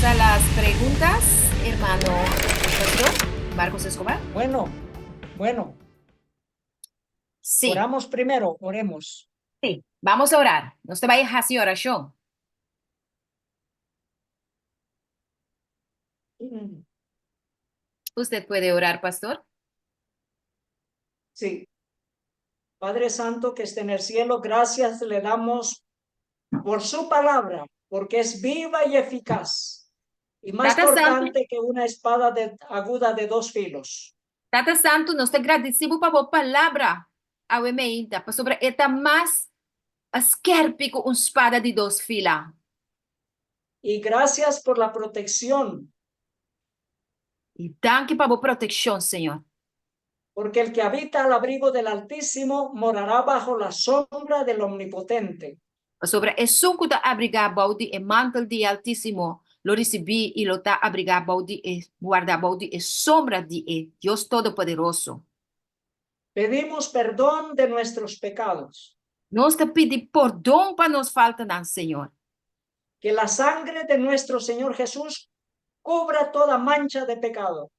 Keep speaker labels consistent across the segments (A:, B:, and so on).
A: Vamos a las preguntas, hermano Pastor Marcos Escobar.
B: Bueno, bueno.
A: Sí.
B: Oramos primero, oremos.
A: Sí, vamos a orar. Nos ta bai hasi orashon. Usted puede orar, pastor.
B: Sí. Padre Santo que está en el cielo, gracias le damos por su palabra, porque es viva y eficaz, y más
A: Tata Santu.
B: cortante que una espada de, aguda de dos filos.
A: Tata Santu, nos ta gradisí bo pa bo palabra awe meinta, pasobra e ta mas skerpi ku un spada di dos fila.
B: Y gracias por la protección.
A: I danki pa bo protekshon, Señor.
B: Porque el que habita al abrigo del Altísimo morará bajo la sombra del Omnipotente.
A: Pasobra esun ku ta abrigá bou di e mantel di e Altísimo lo risibí i lo ta abrigá bou di e guardá bou di e sombra di e Dios Todopoderoso.
B: Pedimos perdón de nuestros pecados.
A: Nos ta pidi pordon pa nos faltanan, Señor.
B: Que la sangre de nuestro Señor Jesús cubra toda mancha de pecado.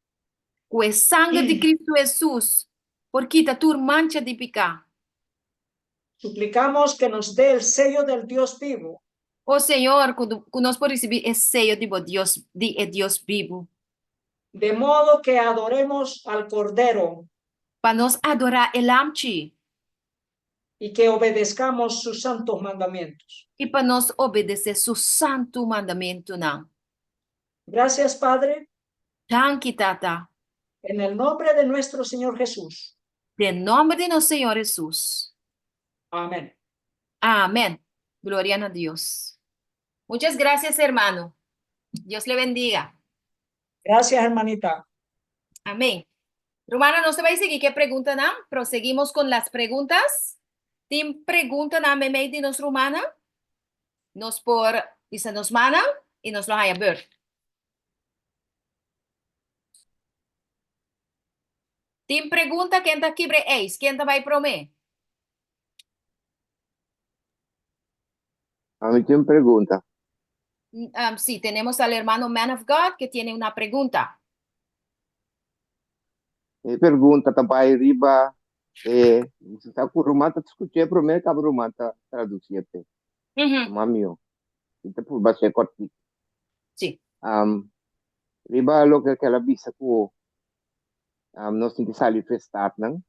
A: Ku e sanger di Cristo Hesus por kita tur mancha di piká.
B: Suplicamos que nos dé el sello del Dios vivo.
A: O Señor, ku nos por risibí e seyo di bo Dios, di e Dios bibu.
B: De modo que adoremos al Cordero.
A: Pa nos adorá e Lamchi.
B: Y que obedezcamos sus santos mandamientos.
A: I pa nos obedesé su santu mandamentunan.
B: Gracias, Padre.
A: Danki, Tata.
B: En el nombre de nuestro Señor Jesús.
A: Den nomber di nos Señor Hesus.
B: Amén.
A: Amén. Gloria na Dios. Muchas gracias, hermano. Dios le bendiga.
B: Gracias, hermanita.
A: Amén. Rumannan, nos ta bai sigui ku e preguntanan. Proseguimos con las preguntas. Tin preguntanan meimei di nos rumannan? Nos por bisa nos mannan i nos lo haña bèrt. Tin pregunta ken ta kibra e ijs? Ken ta bai promé?
C: Ami tin un pregunta.
A: Sí, tenemos al hermano Man of God que tiene una pregunta.
C: Mi pregunta ta bai riba e sa ku ruman ta skuch'é promé kaba ruman ta tradusié p'e. Ruman mihó. Mi ta purba ser kòrtiku.
A: Sí.
C: Riba loke kel a bisa ku nos tin ke sali for e statnan.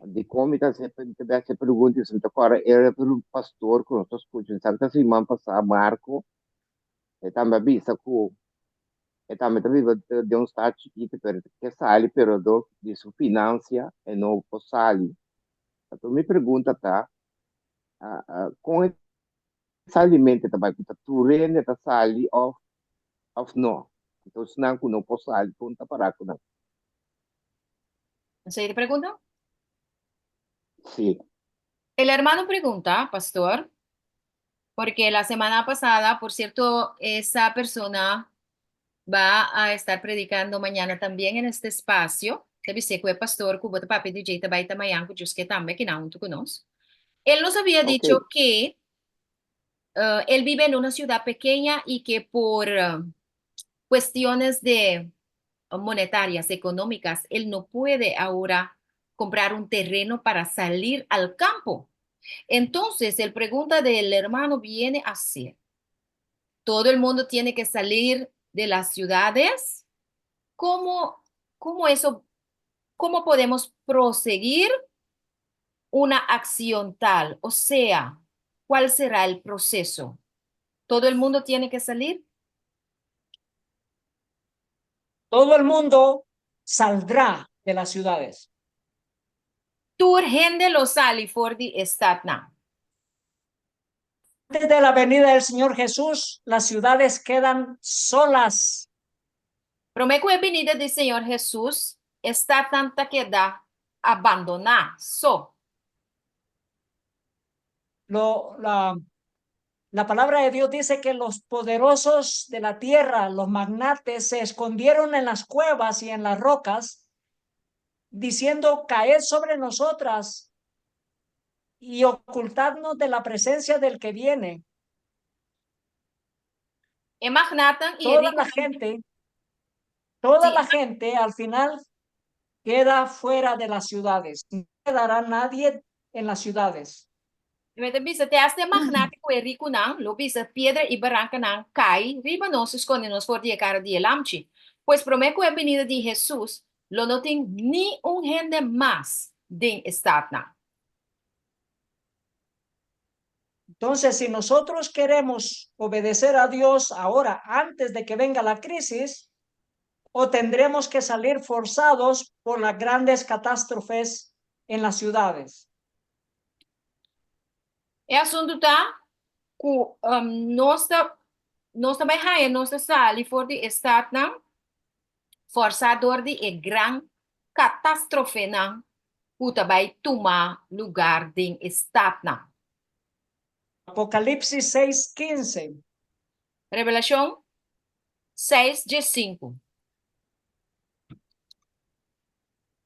C: Dikon mi ta hasi mi ta hasi e pregunta mi ta kòrda e pastor ku nos ta skucha mi sa ku ta siman pasá Marco e tambe a bisa ku e tambe ta biba den un stad chikitu pero e ta ke sali pero dor di su finansia e no por sali. Anto mi pregunta ta kon e salimente ta bai ku ta tur hende ta sali òf òf no? Anto esnan ku no por sali kon ta pará ku nan?
A: Esei ta pregunta?
C: Sí.
A: El hermano pregunta, pastor, porque la semana pasada, por cierto, esa persona va a estar predicando mañana también en este espacio. Ta bis'é ku e pastor ku bo ta papia di dje ta bai ta mañan ku Dios ke tambe kinan huntu ku nos. Él nos había dicho que él vive en una ciudad pequeña y que por cuestiones de monetarias, económicas, él no puede ahora comprar un terreno para salir al campo. Entonces, el pregunta del hermano viene a ser, ¿todo el mundo tiene que salir de las ciudades? ¿Cómo, cómo eso, cómo podemos proseguir una acción tal? O sea, ¿cuál será el proceso? ¿Todo el mundo tiene que salir?
B: Todo el mundo saldrá de las ciudades.
A: Tur hende lo sali for di e statnan.
B: Antes de la venida del Señor Jesús, las ciudades quedan solas.
A: Promé ku e binida di Señor Hesus, e statnan ta keda abandoná so.
B: Lo, la, la palabra de Dios dice que los poderosos de la tierra, los magnates, se escondieron en las cuevas y en las rocas, diciendo, caed sobre nosotras y ocultadnos de la presencia del que viene.
A: E magnatnan i e
B: Toda la
A: rikunan.
B: gente, toda
A: Sí,
B: la gente al final queda fuera de las ciudades. No quedará nadie en las ciudades.
A: Mi ta bisa te hasta e magnate ku e rikunan lo bisa piedra i barankanan kai riba nos i skonde nos for di e kara di e Lamchi. Pues promé ku e binida di Hesus lo no tin ni un hende mas den e statnan.
B: Entonces, si nosotros queremos obedecer a Dios ahora, antes de que venga la crisis, o tendremos que salir forzados por las grandes catástrofes en las ciudades.
A: E asuntu ta ku nos ta nos ta bai haña nos ta sali for di e statnan fòrsá dor di e gran katástrofenan ku ta bai tuma lugar den e statnan.
B: Apocalipsis 6, 15.
A: Revelashon 6, 15.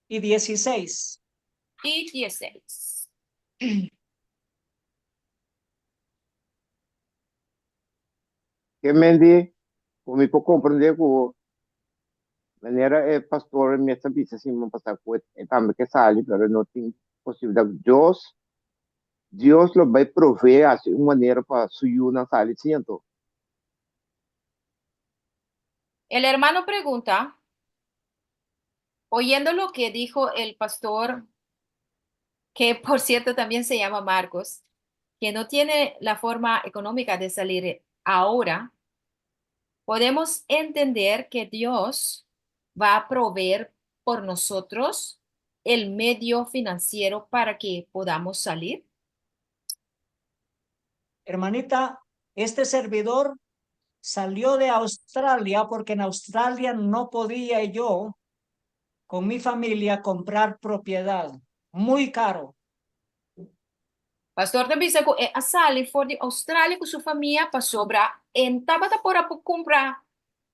B: Y 16.
A: I 16.
C: Ke men di ku mi por komprendé ku manera e pastor mes a bisa siman pasá ku e tambe ke sali pero no tin posibilidat. Dios, Dios lo bai proveé hasi un manera pa su yunan sali sí anto.
A: El hermano pregunta, oyendo lo que dijo el pastor, que por cierto también se llama Marcos, que no tiene la forma económica de salir ahora, podemos entender que Dios va a proveer por nosotros el medio financiero para que podamos salir?
B: Hermanita, este servidor salió de Australia porque en Australia no podía yo con mi familia comprar propiedad. Muy caro.
A: Pastor ta bisa ku e a sali for di Australia ku su famia pasobra e no tabata por a por kumpra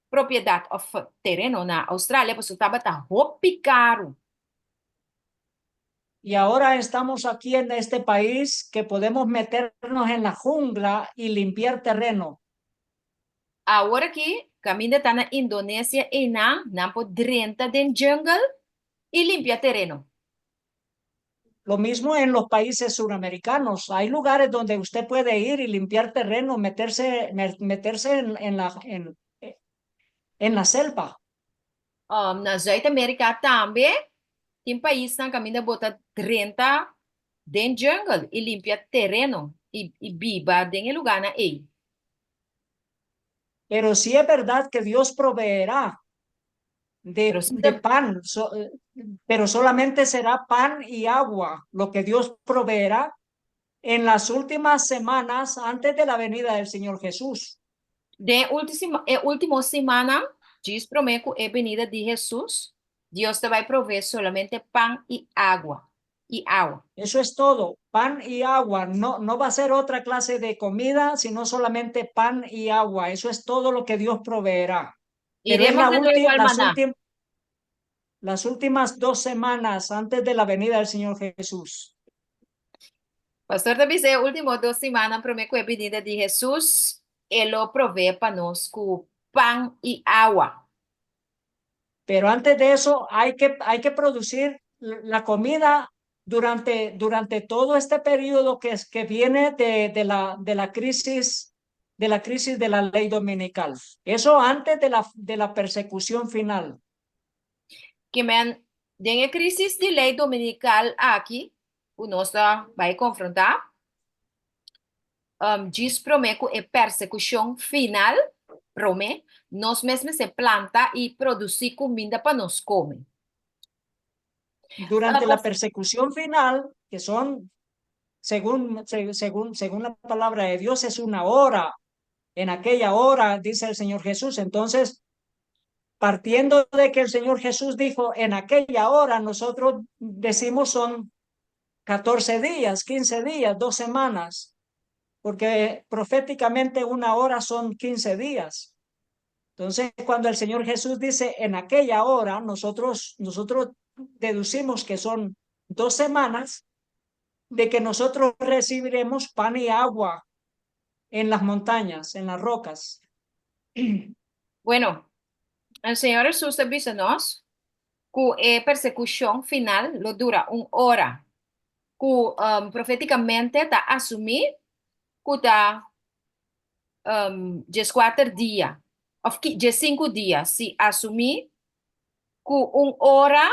A: propiedat òf tereno na Australia pasobra tabata hopi karu.
B: Y ahora estamos aquí en este país que podemos meternos en la jungla y limpiar terreno.
A: Awor aki, kaminda ta na Indonesia einan nan por drenta den jungle i limpia tereno.
B: Lo mismo en los países suramericanos. Hay lugares donde usted puede ir y limpiar terreno, meterse, meterse en, en la, en, en la selva.
A: Na Zuid-Amerika tambe tin paisnan kaminda bo ta drenta den jungle i limpia tereno i, i biba den e lugánan ei.
B: Pero sí es verdad que Dios proveerá de,
A: Pero sí
B: de pan, pero solamente será pan y agua lo que Dios proveerá en las últimas semanas antes de la venida del Señor Jesús.
A: Den último, e último simannan, djis promé ku e benida di Hesus, Dios ta bai proveé solamente pan i agua, i awa.
B: Eso es todo, pan y agua. No, no va a ser otra clase de comida, sino solamente pan y agua. Eso es todo lo que Dios proveerá. Pero es
A: Iremos
B: la
A: de nuevo al
B: las
A: maná.
B: las últimas 2 semanas antes de la venida del Señor Jesús.
A: Pastor ta bisa e último 2 simannan promé ku e benida di Hesus, e lo proveé pa nos ku pan i awa.
B: Pero antes de eso hay que producir la comida durante todo este periodo que viene de la crisis de la ley dominical. Eso antes de la persecución final.
A: Ke men, den e krísis di lei dominikal aki, ku nos ta bai konfrontá, djis promé ku e persekushon final, promé, nos mes mester planta i produsí kuminda pa nos kome.
B: Durante la persecución final, que son, según, según, según la palabra de Dios, es una hora. En aquella hora, dice el Señor Jesús. Entonces, partiendo de que el Señor Jesús dijo en aquella hora, nosotros decimos son 14 días, 15 días, 2 semanas, porque proféticamente una hora son 15 días. Entonces, cuando el Señor Jesús dice en aquella hora, nosotros deducimos que son 2 semanas de que nosotros recibiremos pan y agua en las montañas, en las rocas.
A: Bueno, el Señor Jesús ta bisa nos ku e persekushon final lo dura un ora, ku um, profétikamente ta asumí ku ta um, 14 dia, òf 15 dia, si asumí ku un ora,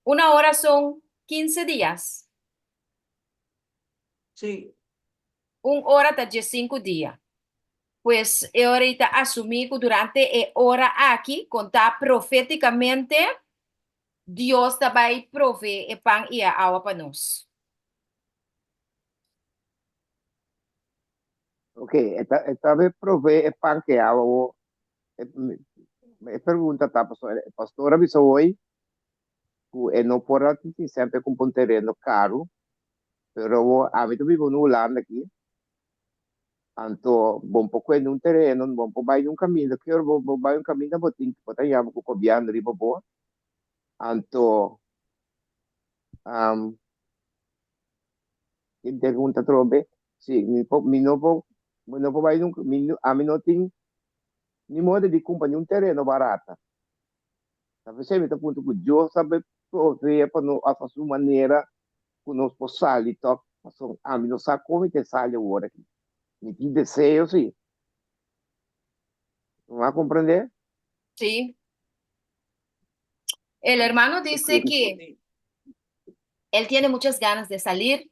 A: una hora son 15 dias. Un ora ta 15 dia. Pues e ora ta asumí ku durante e ora aki, kontá profétikamente, Dios ta bai proveé e pan i e awa pa nos.
C: Ok, e ta bai proveé e pan ku e awa o e pregunta ta, pastor, e pastor a bisa hoy ku e no por a tin semper kumpra un tereno karu, pero ami ta biba na Hulanda aki, anto bo por kue un tereno, bo por bai un kaminda, ki ora bo bai un kaminda bo tin bo ta yama ku gobièrnu riba bo, anto e pregunta atrobe, si mi por mi no por mi no por bai mi ami no tin ni modo di kumpra ni un tereno barata. Ta p'esei mi ta puntra ku Dios ta bai provee pa nos òf a su manera ku nos por sali tòg, pasobra ami no sa kon mi ta sali awor aki. Mi tin deseo si. Bo a komprendé?
A: Sí. El hermano dice que él tiene muchas ganas de salir,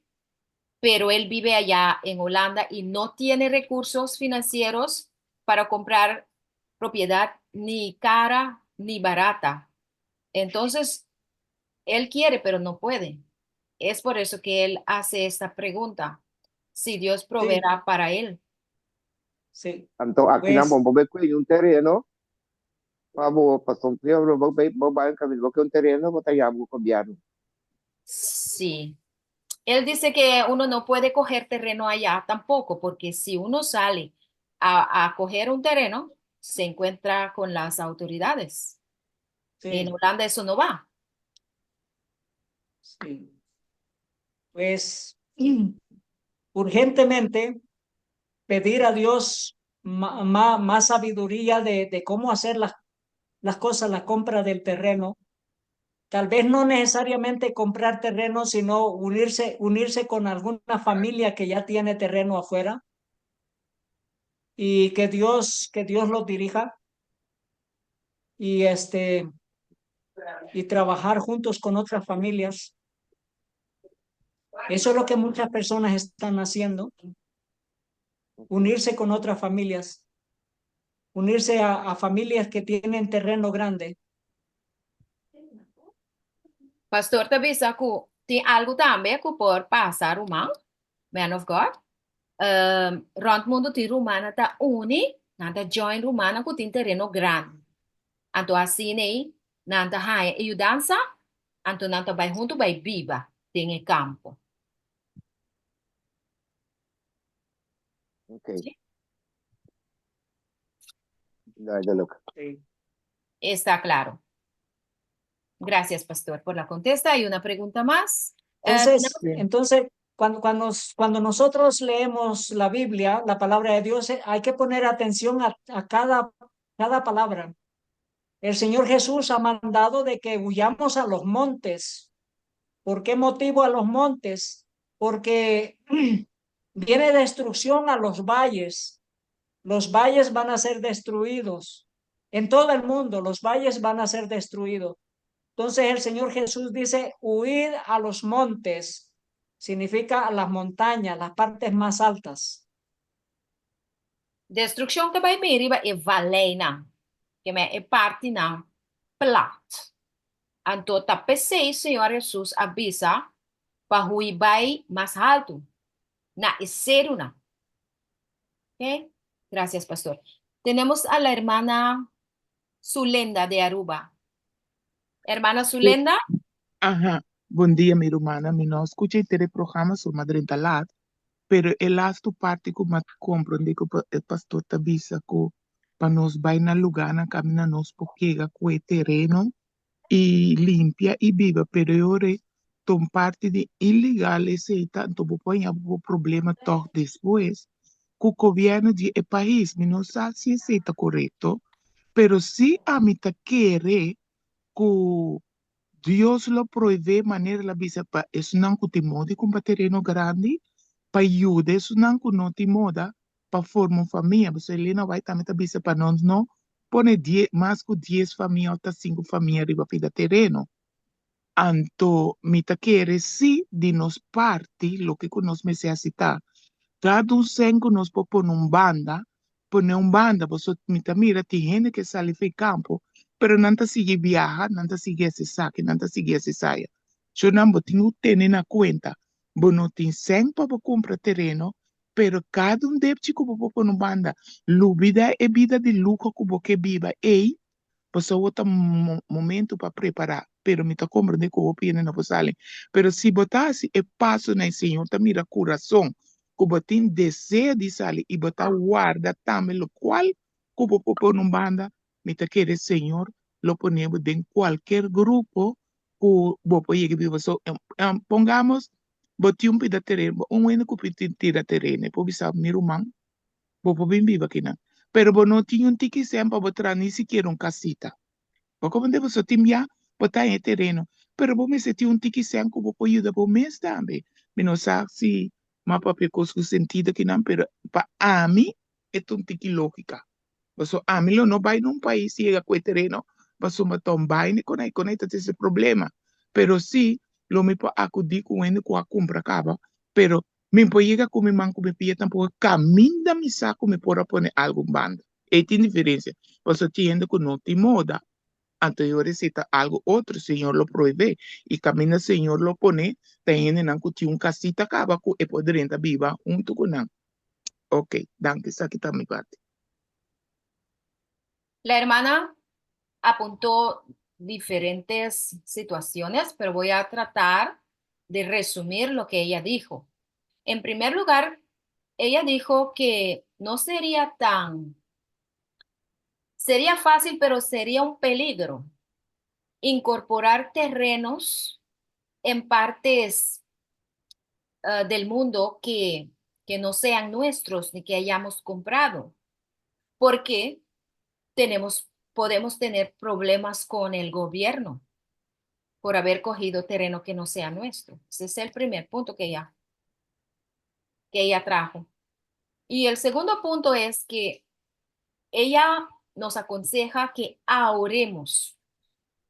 A: pero él vive allá en Holanda y no tiene recursos financieros para comprar propiedad ni cara ni barata. Entonces, él quiere, pero no puede. Es por eso que él hace esta pregunta, si Dios proveerá para él.
C: Anto aki nan
B: Pues,
C: bo por kue un tereno, pa bo pasobra bo bo bai un kaminda, bo ke un tereno, bo ta yama ku gobièrnu.
A: Sí. Él dice que uno no puede coger terreno allá tampoco, porque si uno sale a coger un terreno, se encuentra con las autoridades. En Holanda eso no va.
B: Sí. Pues urgentemente pedir a Dios más sabiduría de cómo hacer las cosas, la compra del terreno. Tal vez no necesariamente comprar terreno, sino unirse con alguna familia que ya tiene terreno afuera y que Dios los dirija y trabajar juntos con otras familias. Eso es lo que muchas personas están haciendo, unirse con otras familias, unirse a familias que tienen terreno grande.
A: Pastor ta bisa ku tin algu tambe ku por pasa ruman, man of God. Rònt mundu tin rumannan ta uni, nan ta join rumannan ku tin tereno grandi. Anto asina ei, nan ta haña e yudansa, anto nan ta bai huntu bai biba den e kampo.
C: Ok. Duidelijk.
A: Está claro. Gracias, pastor, por la contesta. Hay una pregunta más.
B: Entonces, entonces cuando nosotros leemos la Biblia, la palabra de Dios, hay que poner atención a cada palabra. El Señor Jesús ha mandado de que huyamos a los montes. ¿Por qué motivo a los montes? Porque viene destrucción a los valles. Los valles van a ser destruidos. En todo el mundo, los valles van a ser destruidos. Entonces el Señor Jesús dice: "Huid a los montes". Significa a las montañas, las partes más altas.
A: Destrukshon ta bai bin riba e valeinan, ke men e partinan plat. Anto ta p'esei Señor Jesus a bisa pa hui bai mas haltu, na e serunan. Ok? Gracias, pastor. Tenemos a la hermana Zulenda de Aruba. Hermana Zulenda.
D: Aha, bon dia, mi ruman. Mi no a skucha e programa so m'a drenta lat, pero e laatste parti ku m'a komprondé ku e pastor ta bisa ku pa nos bai na lugá nan kaminda nos por yega ku e tereno i limpia i biba, pero e ora ta un parti di ilegal esei ta, anto bo por problema toch despues. ku gobièrnu di e pais. Mi no sa si esei ta korekto, pero si ami ta kere ku Dios lo proveé manera el a bisa pa esunnan ku tin moda di kumpra tereno grandi, pa yuda esunnan ku no tin moda pa forma un famia. Pasobra Elena White tambe ta bisa pa nos no pone die mas ku dies famia òf ta sinku famia riba pida tereno. Anto mi ta kere si di nos parti loke ku nos mester hasi ta kada un sèn ku nos por pone un banda, pone un banda pasobra mi ta mira tin hende ke sali for e kampo pero nan ta sigui biaha, nan ta sigui hasi esaki, nan ta sigui hasi esaya. Shornan bo tin ku tene na kuenta bo no tin sèn pa bo kumpra tereno pero kada un depchi ku bo por pone un banda lubida e bida di luho ku bo ke biba ei. Pasobra bo ta momento pa prepara, pero mi ta comprende cu hopi hende no por sali. Pero si bo ta haci e paso na e Señor ta mira curason cu bo tin deseo di sali y bo ta warda tambe locual cu bo por pone un banda, mi ta kere Señor lo pone bo den cualkier grupo cu bo por yega biba. So, pongamos bo tin un pida tereno, un hende cu tin tira tereno, e por bisa mi ruman, Bo por bin biba akinan. Pero bo no tin un tiki sen pa bo traha ni sikiera un kasita. Bo komprende? Pasobra tin bia bo ta en e tereno, pero bo mester tin un tiki sen ku bo por yuda bo mes tambe. Mi no sa si mi a papia kos ku sentido akinan, pero pa ami e ta un tiki lógika. Pasobra ami lo no bai na un pais yega ku e tereno pasobra ta un baina i konai konai ta trese problema. Pero si lo mi por akudí ku un hende ku a kumpra kaba, pero Mi por yega ku mi man ku mi pia tampoko kaminda mi sa ku mi por a pone algu un banda. Ei tin diferensia, pasobra tin hende ku no tin moda, anto e ora esei ta algu otro, Señor lo prohibé. I kaminda Señor lo pone ta hendenan ku tin un kasita kaba ku e por drenta biba huntu ku nan. Ok, danki, esaki ta mi parti.
A: La hermana apuntó diferentes situaciones, pero voy a tratar de resumir lo que ella dijo. En primer lugar, ella dijo que no sería tan, sería fácil, pero sería un peligro incorporar terrenos en partes uh, del mundo que, que no sean nuestros ni que hayamos comprado, porque tenemos, podemos tener problemas con el gobierno por haber cogido terreno que no sea nuestro. Ese es el primer punto que ella, que ella trajo. Y el segundo punto es que ella nos aconseja que ahorremos,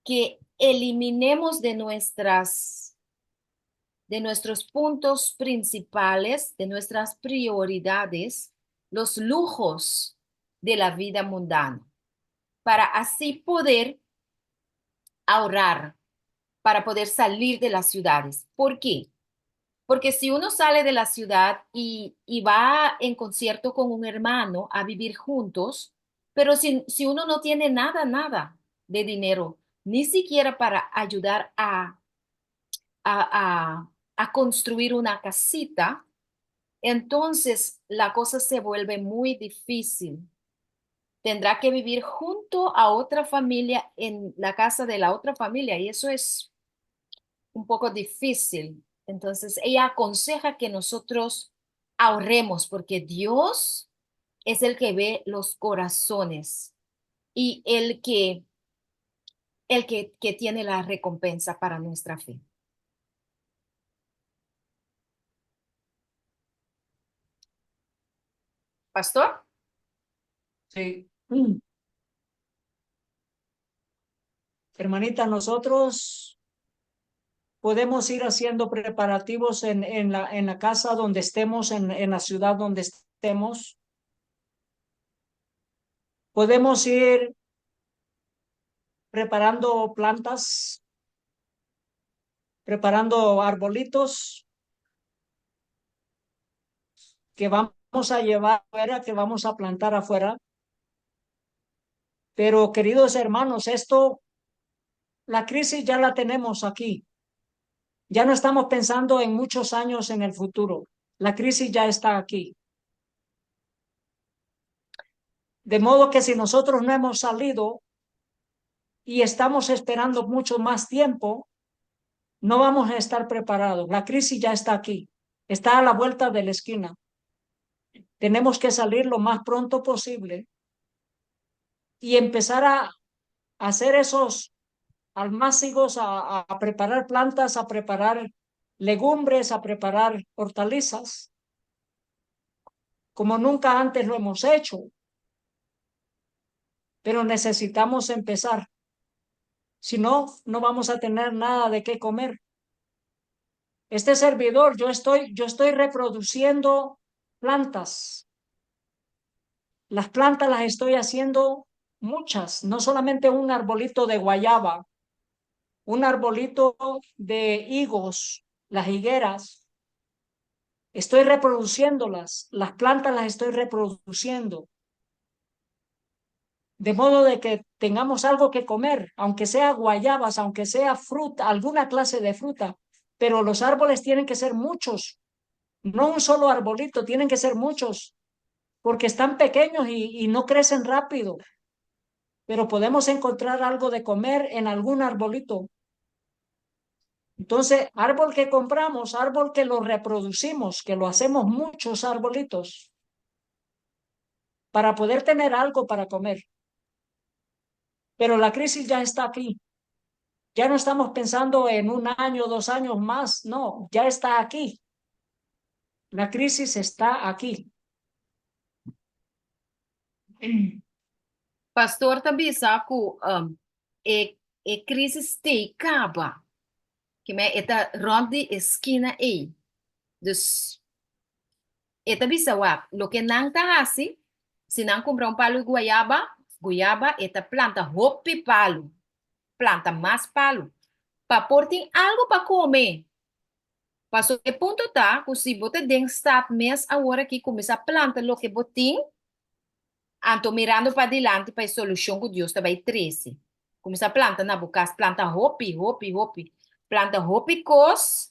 A: que eliminemos de nuestras de nuestros puntos principales, de nuestras prioridades, los lujos de la vida mundana, para así poder ahorrar, para poder salir de las ciudades. ¿Por qué? Porque si uno sale de la ciudad y, y va en concierto con un hermano a vivir juntos, pero si, si uno no tiene nada, nada de dinero, ni siquiera para ayudar a, a, a, a construir una casita, entonces la cosa se vuelve muy difícil. Tendrá que vivir junto a otra familia en la casa de la otra familia y eso es un poco difícil. Entonces ella aconseja que nosotros ahorremos porque Dios es el que ve los corazones y el que, el que, que tiene la recompensa para nuestra fe. Pastor?
B: Sí. Hermanita, nosotros podemos ir haciendo preparativos en, en, la, en la casa donde estemos, en, en la ciudad donde estemos. Podemos ir preparando plantas, preparando arbolitos que vamos a llevar afuera, que vamos a plantar afuera. Pero, queridos hermanos, esto, la crisis ya la tenemos aquí. Ya no estamos pensando en muchos años en el futuro. La crisis ya está aquí. De modo que si nosotros no hemos salido y estamos esperando mucho más tiempo, no vamos a estar preparados. La crisis ya está aquí, está a la vuelta de la esquina. Tenemos que salir lo más pronto posible y empezar a hacer esos almácigos, a preparar plantas, a preparar legumbres, a preparar hortalizas, como nunca antes lo hemos hecho. Pero necesitamos empezar. Si no, no vamos a tener nada de qué comer. Este servidor, yo estoy reproduciendo plantas. Las plantas las estoy haciendo muchas, no solamente un arbolito de guayaba, un arbolito de higos, las higueras. Estoy reproduciéndolas, las plantas las estoy reproduciendo. De modo de que tengamos algo que comer, aunque sea guayabas, aunque sea fruta, alguna clase de fruta, pero los árboles tienen que ser muchos, no un solo arbolito, tienen que ser muchos, porque están pequeños y no crecen rápido, pero podemos encontrar algo de comer en algún arbolito. Entonces, árbol que compramos, árbol que lo reproducimos, que lo hacemos muchos arbolitos, para poder tener algo para comer. Pero la crisis ya está aquí. Ya no estamos pensando en un año, 2 años más, no, ya está aquí. La crisis está aquí.
A: Pastor ta bisa ku e e crisis t'ei kaba. Ke men e ta rònt di e skina ei. Dus e ta bisa wak, loke nan ta hasi, si nan kumpra un palu di guayaba, guyaba, e ta planta hopi palu, planta mas palu, pa por tin algu pa kome. Pasobra e punto ta ku si bo ta den stad mes awor aki kuminsá planta loke bo tin, anto mirando padilanti pa e solushon ku Dios ta bai trese. Kuminsá planta na bo kas, planta hopi, hopi, hopi, planta hopi kos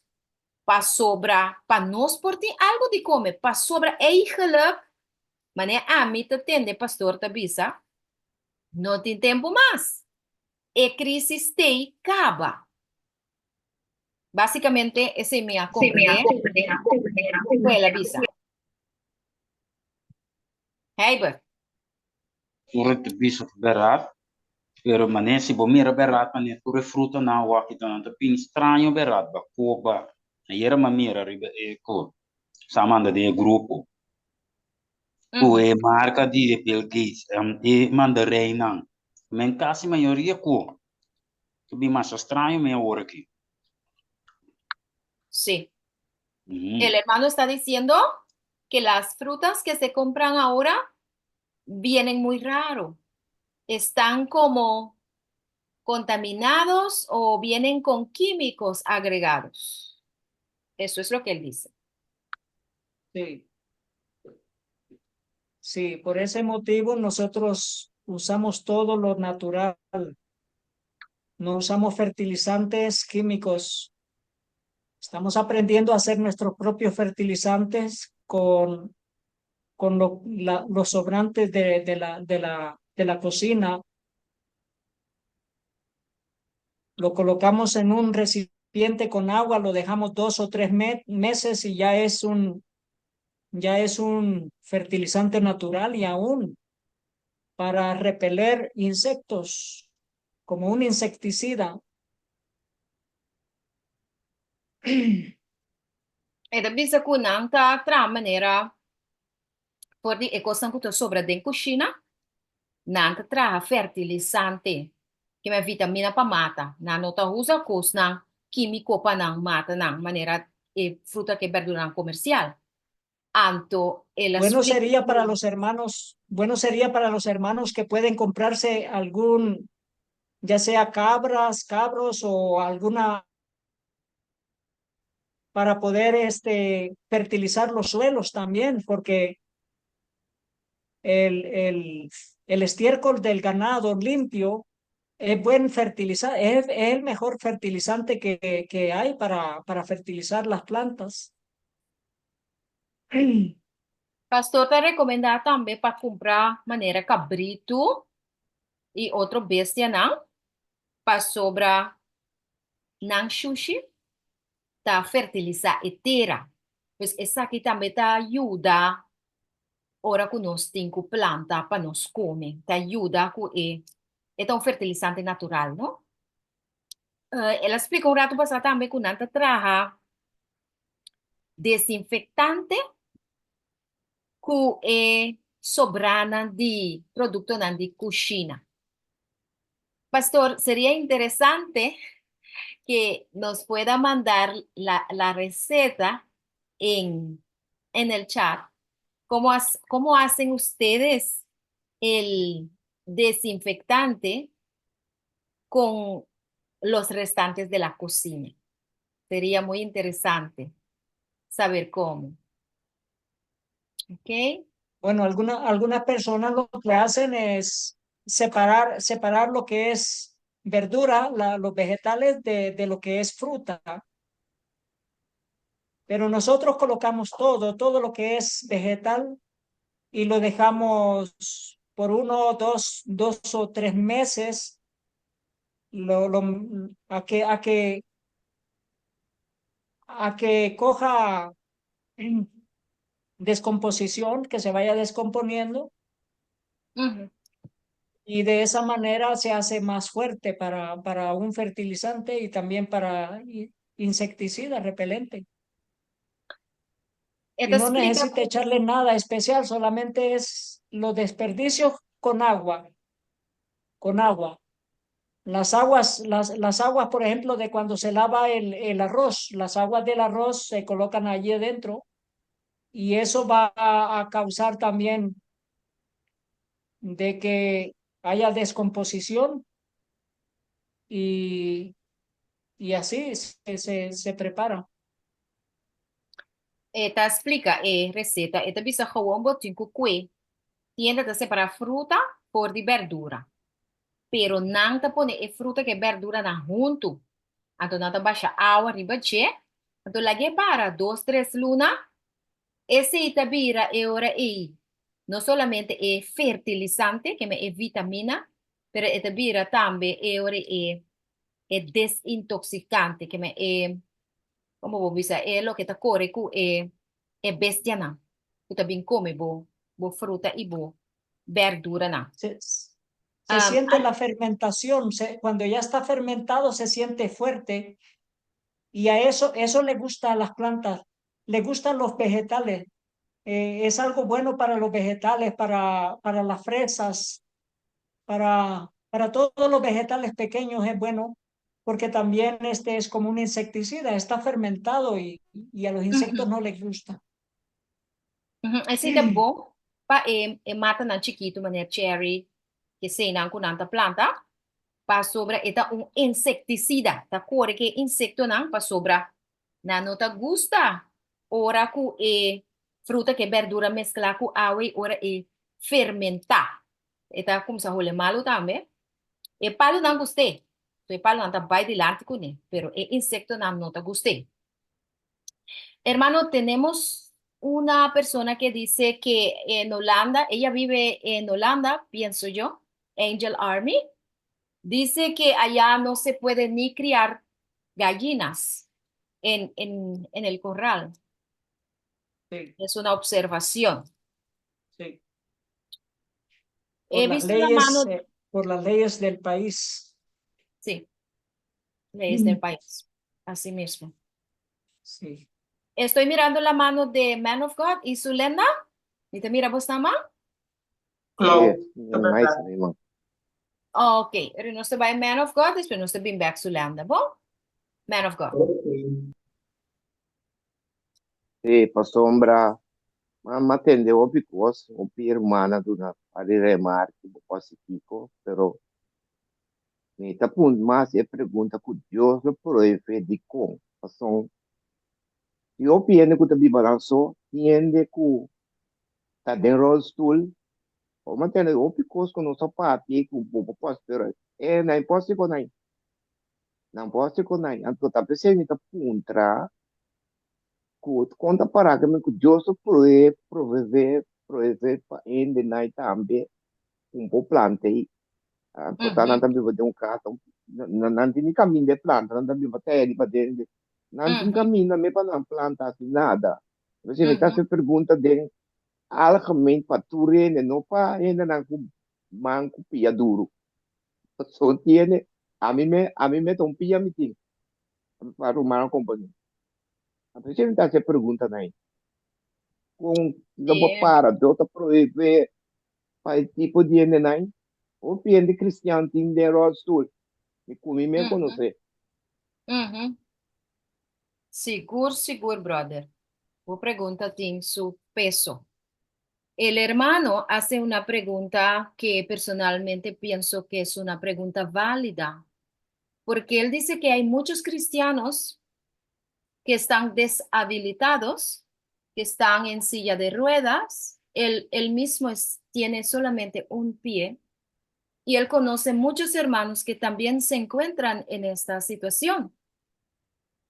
A: pasobra pa nos por tin algu di kome, pasobra eigenlijk, manera ami ta tende pastor ta bisa, no tin tempu mas, e krisis t'ei kaba. Básicamente esei mi a comprendé ku el a bisa. Heibert.
E: Tur e ta bisa ta bèrdat, pero manera si bo mira bèrdat manera tur e frutanan awor kita nan ta bini straño bèrdat, bakoba, ayera mi a mira riba e ku sa manda den e grupo ku e marka di e Bill Gates e mandarijnnan, men kasi mayoria ku Ta bin masha straño mi awor aki.
A: Sí. El hermano está diciendo que las frutas que se compran ahora vienen muy raro. Están como contaminados o vienen con químicos agregados. Eso es lo que él dice.
B: Sí. Sí, por ese motivo nosotros usamos todo lo natural. No usamos fertilizantes químicos. Estamos aprendiendo a hacer nuestros propios fertilizantes con los sobrantes de la cocina. Lo colocamos en un recipiente con agua, lo dejamos 2 o 3 meses y ya es un fertilizante natural y aún para repeler insectos, como un insecticida.
A: E ta bisa ku nan ta traha manera for di e kosnan ku ta sobra den kushina, nan ta traha fertilisante, ke men vitamina pa mata. Nan no ta usa kosnan kímiko pa nan mata nan, manera e fruta ku e berduranan komersial. Anto el a
B: Bueno
A: splika
B: sería para
A: ku
B: los hermanos, bueno sería para los hermanos que pueden comprarse algún, ya sea cabras, cabros o alguna para poder fertilizar los suelos también, porque el estiércol del ganado limpio es buen fertilizante, es el mejor fertilizante que hay para fertilizar las plantas.
A: Pastor ta rekomendá tambe pa kumpra manera kabritu i otro bestianan pasobra nan shushi ta fertilisá e tera. Pues esaki tambe ta yuda. ora ku nos tin ku planta pa nos kome. Ta yuda ku e e ta un fertilisante natural, no? El a splika un ratu pasá tambe ku nan ta traha desinfektante ku e sobranan di produktonan di kushina. Pastor, sería interesante que nos pueda mandar la, la receta en, en el chat. ¿Cómo, ¿Cómo hacen ustedes el desinfectante con los restantes de la cocina? Sería muy interesante saber cómo. ¿Ok?
B: Bueno, algunas personas lo que hacen es separar, separar lo que es verdura, los vegetales de lo que es fruta. Pero nosotros colocamos todo, todo lo que es vegetal y lo dejamos por uno, 2 o 3 meses lo, a que coja descomposición, que se vaya descomponiendo. Y de esa manera se hace más fuerte para un fertilizante y también para insecticida, repelente. Y no necesita echarle nada especial, solamente es los desperdicios con agua, con agua. Las aguas, por ejemplo, de cuando se lava el arroz, las aguas del arroz se colocan allí adentro y eso va a causar también de que haya descomposición y así se prepara.
A: E ta splika e reseta, e ta bisa gewoon bo tin ku kue. Tienda ta separá fruta for di berdura. Pero nan ta pone e fruta ku e berduranan huntu. Anto nan ta basha awa riba dje. Anto lag'é para 2, 3 luna. Esei ta bira e ora ei no solamente e fertilisante, ke men e vitamina, pero e ta bira tambe e ora e e desintoxicante, ke men e, kon bo bisa, e loke ta kore ku e e bestianan ku ta bin kome bo bo fruta i bo berduranan.
B: Se siente la fermentación, cuando ya está fermentado se siente fuerte y a eso le gusta a las plantas, le gustan los vegetales. Es algo bueno para los vegetales, para las fresas, para todos los vegetales pequeños es bueno, porque también este es como un insecticida, está fermentado y a los insectos no les gusta.
A: Esei ta bon pa e, e matanan chikitu manera cherry, ku eseinan ku nan ta planta, pasobra e ta un insektisida, ta kore ku e insektonan pasobra nan no ta gusta ora ku e fruta ku e berdura mesklá ku awa i ora e fermentá. E ta kuminsá hole malu tambe. E palunan gust'é, so e palunan ta bai dilanti kuné, pero e insektonan no ta gust'é. Hermano, tenemos una persona que dice que en Holanda, ella vive en Holanda, pienso yo, Angel Army, dice que allá no se puede ni criar gallinas en el corral. Es una observación.
B: Por
A: He
B: las
A: visto la
B: leyes,
A: mano,
B: por las leyes del país.
A: Sí, leyes del país, así mismo. Estoy mirando la mano de Man of God y Zulenda. Mi ta mira bo man?
D: Klopt,
C: Sí, mais, ruman.
A: Ok, pero nos ta bai Man of God, despues nos ta bin back Zulenda, bon? Man of God.
D: Ok.
C: Sí, pasobra, m'a tende hopi kos, hopi ruman a duna pa remarke positivo, pero mi ta puntra mas e pregunta ku Dios lo proveé di kon. Pasobra, si hopi hende ku ta biba nan so, hende ku ta den rolstoel, o m'a tende hopi kos ku nos a papia ku bo por pero e no imposibel no. No imposibel no. Anto ta p'esei mi ta puntra ku kon ta para ku Dios lo proveé, proveé, proveé pa hendenan tambe un por planta ei. Anto ta nan ta biba den un kas, nan nan tin kaminda di planta, nan ta biba tera paden. Nan tin kaminda mes pa nan planta asina nada. Entonces mi ta hasi pregunta den. algemeen pa tur hende, no pa hendenan ku man ku pia duru. Pasobra tiene, ami me, ami me ta un pia mi tin, pa rumannan komprendé. Anto si mi ta hasi e preguntanan ei, kon lo bo para? Dios ta prohibé pa e tipo di hendenan ei? Hopi hende kristian tin den rolstoel, mi ku mi me konosé.
A: Sigur, sigur, brother. Bo pregunta tin su peso. El hermano hace una pregunta que personalmente pienso que es una pregunta válida, porque él dice que hay muchos cristianos que están deshabilitados, que están en silla de ruedas, él, él mismo es, tiene solamente un pie, y él conoce muchos hermanos que también se encuentran en esta situación.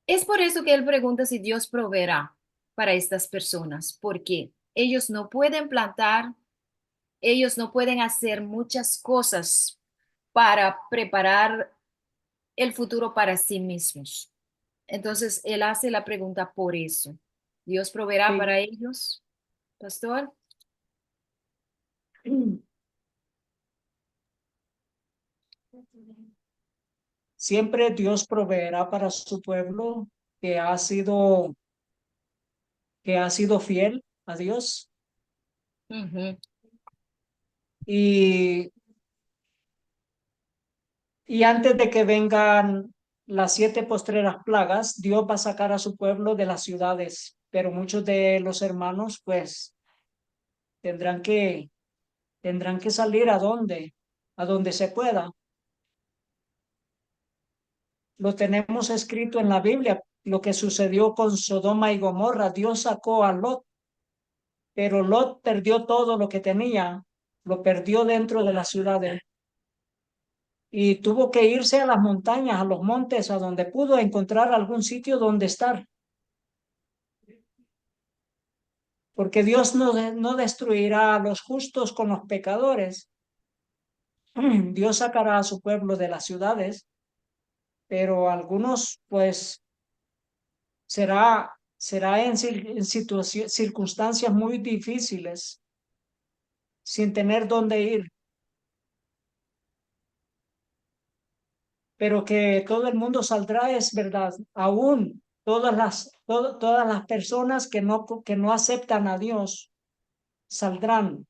A: Es por eso que él pregunta si Dios proveerá para estas personas, porque ellos no pueden plantar, ellos no pueden hacer muchas cosas para preparar el futuro para sí mismos. Entonces, él hace la pregunta por eso. ¿Dios proveerá para ellos, pastor?
B: Siempre Dios proveerá para su pueblo que ha sido, que ha sido fiel a Dios. Y, y antes de que vengan las siete postreras plagas, Dios va a sacar a su pueblo de las ciudades, pero muchos de los hermanos pues tendrán que, tendrán que salir a donde, a donde se pueda. Lo tenemos escrito en la Biblia, lo que sucedió con Sodoma y Gomorra. Dios sacó a Lot, pero Lot perdió todo lo que tenía, lo perdió dentro de las ciudades. Y tuvo que irse a las montañas, a los montes, a donde pudo encontrar algún sitio donde estar. Porque Dios no, no destruirá a los justos con los pecadores. Dios sacará a su pueblo de las ciudades, pero algunos pues será, será en, en circunstancias muy difíciles, sin tener dónde ir. Pero que todo el mundo saldrá es verdad. Aún todas las, todas las personas que no, que no aceptan a Dios saldrán.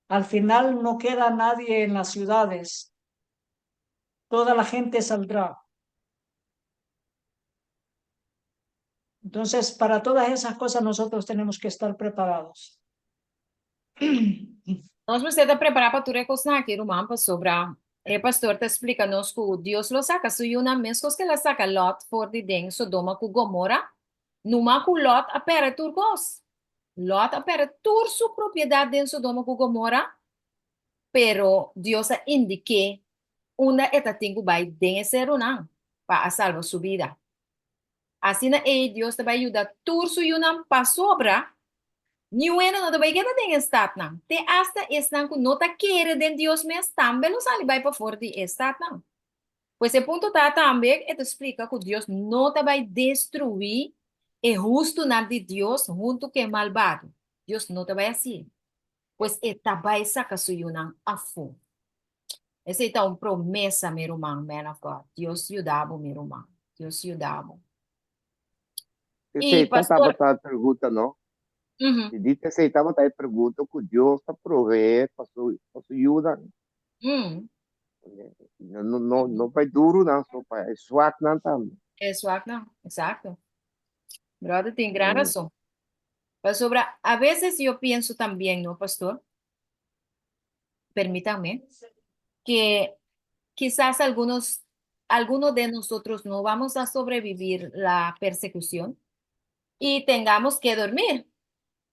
B: Al final no queda nadie en las ciudades. Toda la gente saldrá. Entonces, para todas esas cosas nosotros tenemos que estar preparados.
A: Nos mester ta prepará pa tur e kosnan aki, ruman, pasobra e pastor ta splika nos ku Dios lo saka su yunan meskos ku el a saka Lòt for di den Sodoma ku Gomora. Numa ku Lòt a pèrdè tur kos. Lòt a pèrdè tur su propiedat den Sodoma ku Gomora, pero Dios a indik'é unda e ta tin ku bai den e serunan pa a salba su bida. Asina ei Dios ta bai yuda tur su yunan pasobra niun hende no ta bai keda den e statnan. Te asta esnan ku no ta kere den Dios mes tambe lo sali bai pafor di e statnan. Pues e punto ta tambe e ta splika ku Dios no ta bai destruí e hustunan di Dios huntu ku e malbado. Dios no ta bai hasié. Pues e ta bai saka su yunan afó. Esei ta un promesa, mi ruman, man of God. Dios yuda bo, mi ruman. Dios yuda bo.
C: Esei ta tabata e pregunta, no? Si di esei tabata e pregunta ku Dios ta proveé pa su, pa su yunan. No, no, no, no pa e durunan so, pa e swaknan tambe.
A: E swaknan, exacto. Brother tin gran rason. Pasobra a veces yo pienso también, no, pastor? Permítanme, que quizás algunos, algunos de nosotros no vamos a sobrevivir la persecución y tengamos que dormir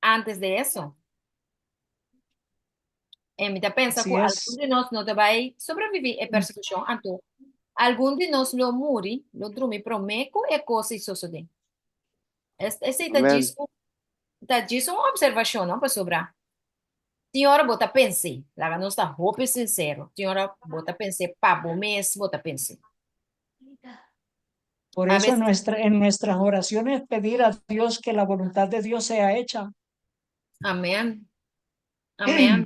A: antes de eso. En mi ta pensa ku algun di nos no ta bai sobreviví e persekushon, anto algun di nos lo muri, lo drumi promé ku e kos ei sosodé. Esei ta djis un, ta djis un observashon, no? Pasobra tin ora bo ta pens'é, laga nos ta hopi sinsero, tin ora bo ta pens'é pa bo mes bo ta pens'é.
B: Por eso en, nuestra, en nuestras oraciones pedir a Dios que la voluntad de Dios sea hecha.
A: Amén. Amén.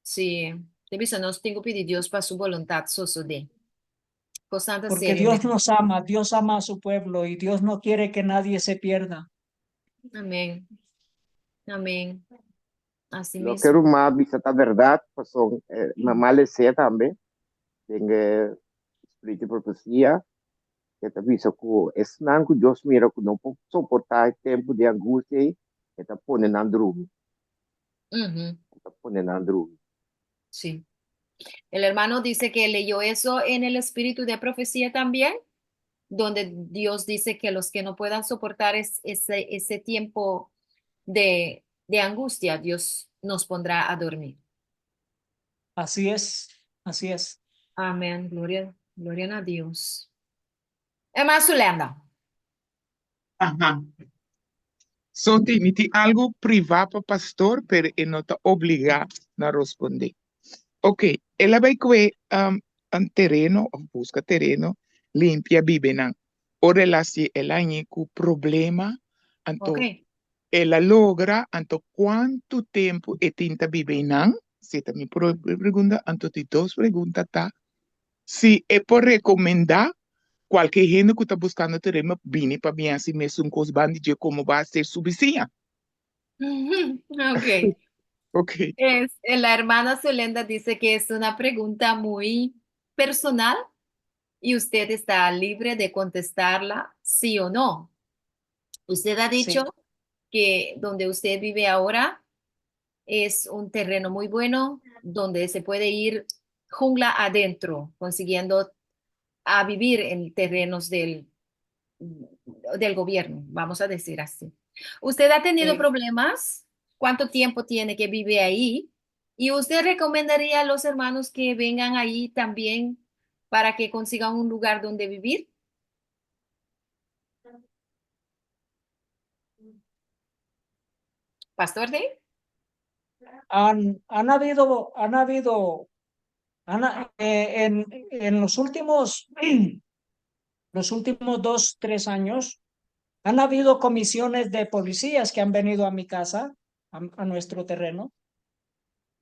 A: Sí. Te bisa nos tin ku pidi Dios pa su boluntat sosodé. Kosnan ta
B: Porque
A: serio,
B: Dios
A: men.
B: nos ama, Dios ama a su pueblo y Dios no quiere que nadie se pierda.
A: Amén. Amén. Así
C: Loke
A: mismo.
C: ruman a bisa ta bèrdat, pasobra mi a les'é tambe den e Spiritu di Profesia, e ta bisa ku esnan ku Dios mira ku no por soportá e tempu di angustia ei, e ta pone nan drumi. E ta pone nan drumi.
A: Sí. El hermano dice que leyó eso en el espíritu de profecía también, donde Dios dice que los que no puedan soportar es, ese, ese tiempo de, de angustia, Dios nos pondrá a dormir.
B: Así es, así es.
A: Amén. Gloria, gloria a Dios. Hermana Zulenda.
D: Aha. So ti, mi tin algu privá pa pastor, pero e no ta obligá na rospondé. Ok, el a bai kue um, un tereno, of buska tereno, limpia bibenan. Ora el a hasi el a hañ'é ku problema, anto
A: Ok.
D: el a logra, anto kuantu tempu e tin ta biba einan? Si ta mi prome pregunta. Anto di dos pregunta ta, Si e por recomenda cualke hende cu ta buscando tereno bini pa bin haci mesun cos bandi dje como ba ser su bisiña.
A: Ok.
D: Ok.
A: Es, la hermana Zulenda dice que es una pregunta muy personal y usted está libre de contestarla sí o no. Usted ha dicho
B: Sí.
A: que donde usted vive ahora es un terreno muy bueno donde se puede ir jungla adentro, consiguiendo a vivir en terrenos del, del gobierno, vamos a decir así. ¿Usted ha tenido
B: Sí.
A: problemas? ¿Cuánto tiempo tiene que vive ahí? ¿Y usted recomendaría a los hermanos que vengan ahí también para que consigan un lugar donde vivir? Pastor de?
B: Han, han habido, han habido, han, eh, en, en los últimos, los últimos 2, 3 años, han habido comisiones de policías que han venido a mi casa, a, a nuestro terreno,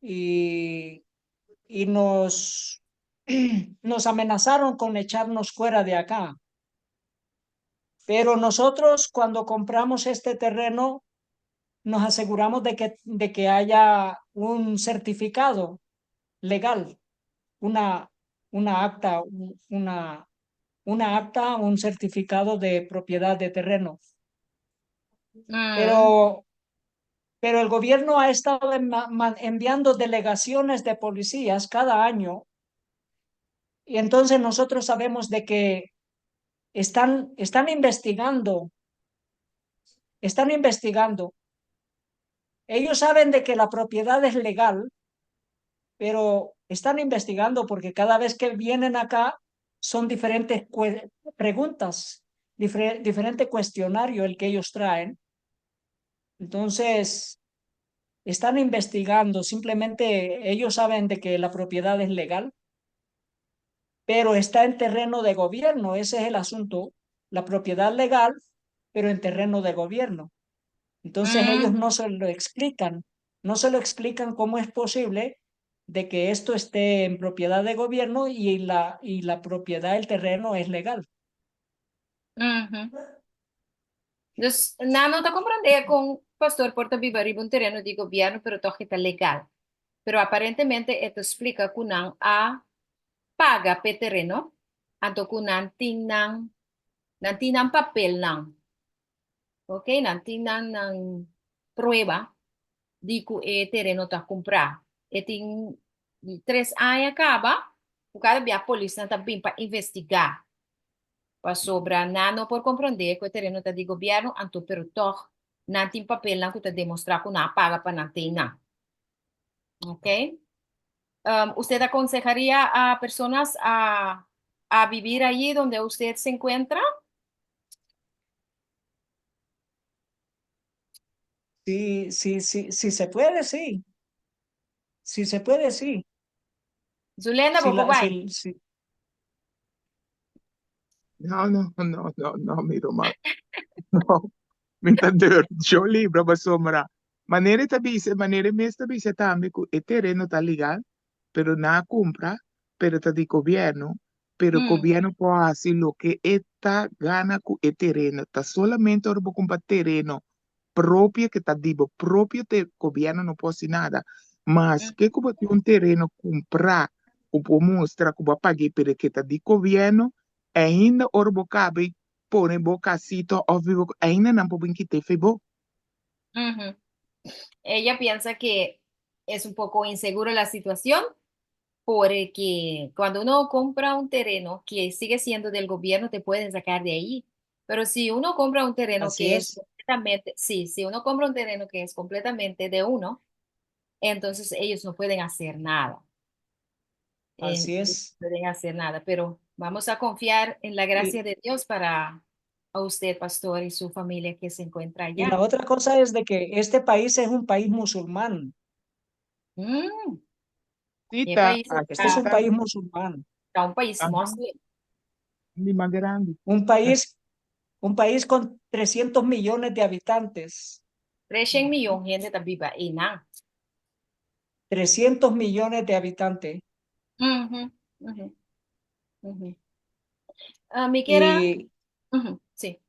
B: y, y nos, nos amenazaron con echarnos fuera de acá. Pero nosotros cuando compramos este terreno, nos aseguramos de que haya un certificado legal, una, una acta, una, una acta, un certificado de propiedad de terreno. Pero, pero el gobierno ha estado enviando delegaciones de policías cada año y entonces nosotros sabemos de que están, están investigando, están investigando. Ellos saben de que la propiedad es legal, pero están investigando porque cada vez que vienen acá son diferentes preguntas, diferente cuestionario el que ellos traen. Entonces, están investigando, simplemente ellos saben de que la propiedad es legal, pero está en terreno de gobierno, ese es el asunto, la propiedad legal, pero en terreno de gobierno. Entonces ellos no se lo explican, no se lo explican cómo es posible de que esto esté en propiedad de gobierno y la propiedad del terreno es legal.
A: Dus nan no ta komprondé kon pastor por ta biba riba un tereno di gobièrnu pero tòg e ta legal. Pero aparentemente e ta splika ku nan a paga p'e tereno, anto ku nan tin nan nan tin nan papelnan. Ok, nan tin nan nan prueba di ku e tereno ta kumprá. E tin di tres aña kaba ku kada bia polisnan ta bin pa investigá. Pasobra nan no por komprondé ku e tereno ta di gobièrnu, anto pero tòg nan tin papelnan ku ta demostrá ku nan a paga pa nan ten nan. Ok. Usted aconsejaría a personas a, a vivir allí donde usted se encuentra?
B: Sí, sí, sí, sí se puede, sí. Si se puede, sí.
A: Zulenda,
B: Si
A: bo por
B: la,
A: bai.
B: si, si,
D: No, no, no, no, no, mi ruman. No, mi ta durf yo libra pasobra. Manera e ta bisa, manera e mes ta bisa tambe ku e tereno ta legal, pero nan a kumpra, pero ta di gobièrnu, pero gobièrnu por hasi loke e ta gana ku e tereno. Ta solamente ora bo kumpra tereno propio ku ta di bo propio te gobièrnu no por hasi nada. Maske ku bo tin un tereno kumprá ku por mustra ku bo a pag'é pero ke ta di gobièrnu, ainda ora bo kabe pone bo kasita òf biba ainda nan por bin kit'é fe bo.
A: Ella piensa que es un poco inseguro la situación porque cuando uno compra un terreno que sigue siendo del gobierno, te pueden sacar de ahí. Pero si uno compra un terreno
B: Así
A: que es
B: es.
A: completamente, sí, si uno compra un terreno que es completamente de uno, entonces ellos no pueden hacer nada.
B: Así
A: Ellos
B: es.
A: no pueden hacer nada, pero vamos a confiar en la gracia de Dios para a usted, pastor, y su familia que se encuentra
B: Y la
A: allá.
B: otra cosa es de que este país es un país musulmán.
D: Sí,
A: ¿Qué
D: ta,
A: país
D: aquí
B: Este es un
D: ta.
B: país musulmán.
A: Está un país muslim.
D: Ni más grande.
B: Un país con 300 millones de habitantes.
A: 300 millones hende ta biba einan.
B: 300 millones de habitantes.
A: Ah, mi quiera
B: Y
A: Ujú, sí.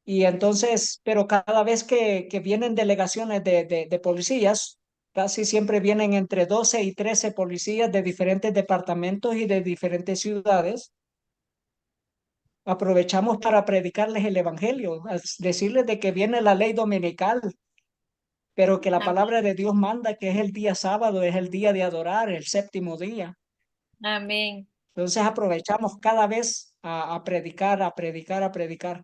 B: Y entonces, pero cada vez que vienen delegaciones de policías, casi siempre vienen entre 12 y 13 policías de diferentes departamentos y de diferentes ciudades. Aprovechamos para predicarles el evangelio, decirles de que viene la ley dominical, pero que la palabra de Dios manda que es el día sábado, es el día de adorar, el séptimo día.
A: Amén.
B: Entonces aprovechamos cada vez a predicar, a predicar, a predicar.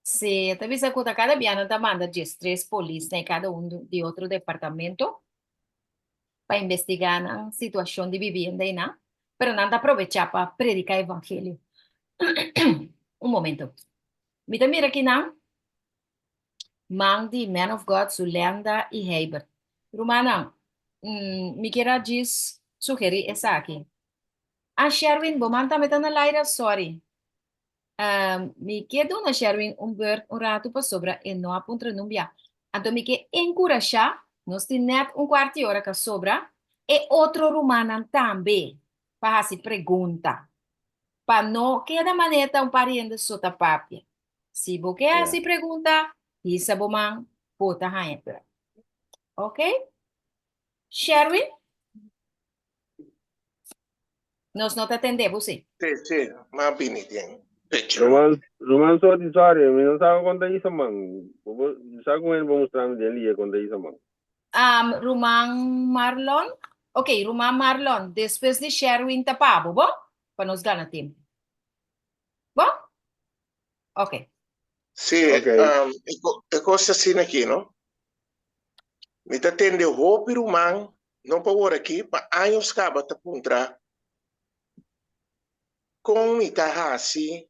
A: Sí, ta bisa ku ta kada bia nan ta manda 13 polis na kada un di otro departamento pa investigá nan situashon di vivienda i nan, pero nan ta aprovechá pa prediká evangelio. Un momento. Mi ta mira kinan man di Man of God, Zulenda i Heibert. Rumannan, mi kier a djis sugerí esaki. Ah, Sherwin, bo man tambe ta na laira? Sorry. Mi ke duna Sherwin un beurt un ratu pasobra e no a puntra nun bia. Anto mi ke enkurashá, nos tin nèt un kuart di ora ka sobra, e otro rumannan tambe pa hasi pregunta. Pa no keda manera un par di hende so ta papia. Si bo ke hasi pregunta, hisa bo man, bo ta haña beurt. Oke? Sherwin? Nos no ta tende bo, sí.
F: Sí, sí, m'a bini den picture.
G: Ruman, Ruman sorry, sorry, mi no sabe kon ta isa man. Bo bo sa ku hende bo mustra mi den lia kon ta isa man.
A: Um, Ruman Marlon. Ok, Ruman Marlon, despues di Sherwin ta pa bo, bo? Pa nos gana tempu. Bo? Ok.
F: Sí,
G: Ok.
F: um, e, ko- e kos ta asina aki, no? Mi ta tende hopi ruman, no pa wor aki, pa años kaba ta puntra kon mi ta hasi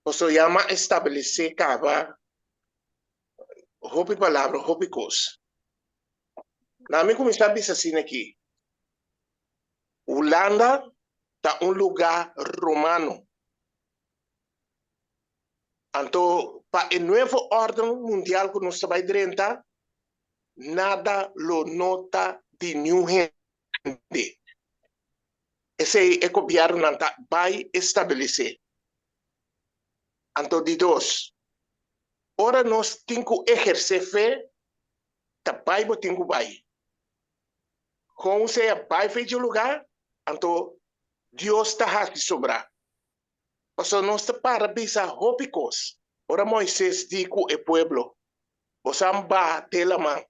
F: pasobra ya m'a establesé kaba hopi palabra, hopi kos. Na mi kuminsá bisa asina aki, Hulanda ta un lugá romano. Anto pa e nuevo órden mundial ku nos ta bai drenta, nada lo no ta di niun hende. Esei e gobièrnunan ta bai establesé. Anto di dos, ora nos tin ku ehersé fe, ta bai bo tin ku bai. Kon sea bai fe dje lugá, anto Dios ta hasi sobrá. Pasobra nos ta para bisa hopi kos. Ora Moises di ku e pueblo, Boso a baha te laman.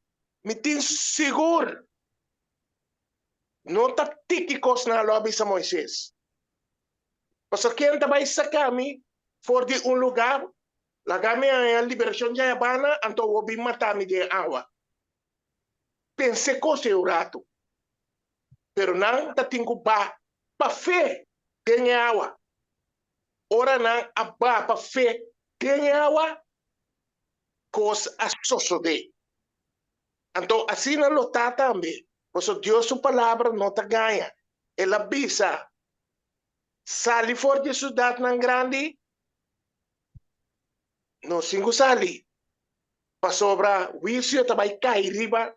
F: Mi tin sigur no ta tiki kosnan lo a bisa Moises. Pasobra ken ta bai saka mi for di un lugá, laga mi haña liberashon djaya bana, anto awor bin mata mi den awa? Pens'é kos ei un ratu. Pero nan ta tin ku ba pa fe den e awa. Ora nan a ba pa fe den e awa, kos a sosodé. Anto asina lo ta tambe, pasobra Dios su palabra no ta gaña. El a bisa, Sali for di e siudatnan grandi. Nos tin ku sali, pasobra huisio ta bai kai riba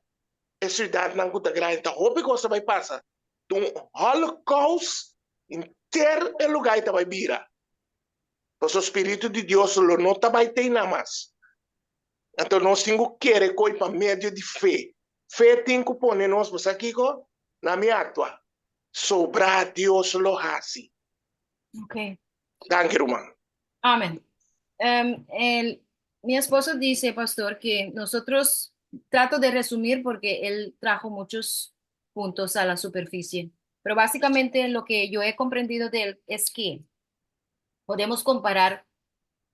F: e siudatnan ku ta grandi. Ta hopi kos ta bai pasa. Ta un holocaust henter e lugá ei ta bai bira. Pasobra spiritu di Dios lo no ta bai teinan mas. Anto nos tin ku kere koi pa medio di fe. Fe tin ku pone nos, bo sa kiko? Na mi aktua. Sobrá Dios lo hasi.
A: Ok.
F: Danki ruman.
A: Amén. El, mi esposo dice, pastor, que nosotros, trato de resumir porque él trajo muchos puntos a la superficie, pero básicamente lo que yo he comprendido de él es que podemos comparar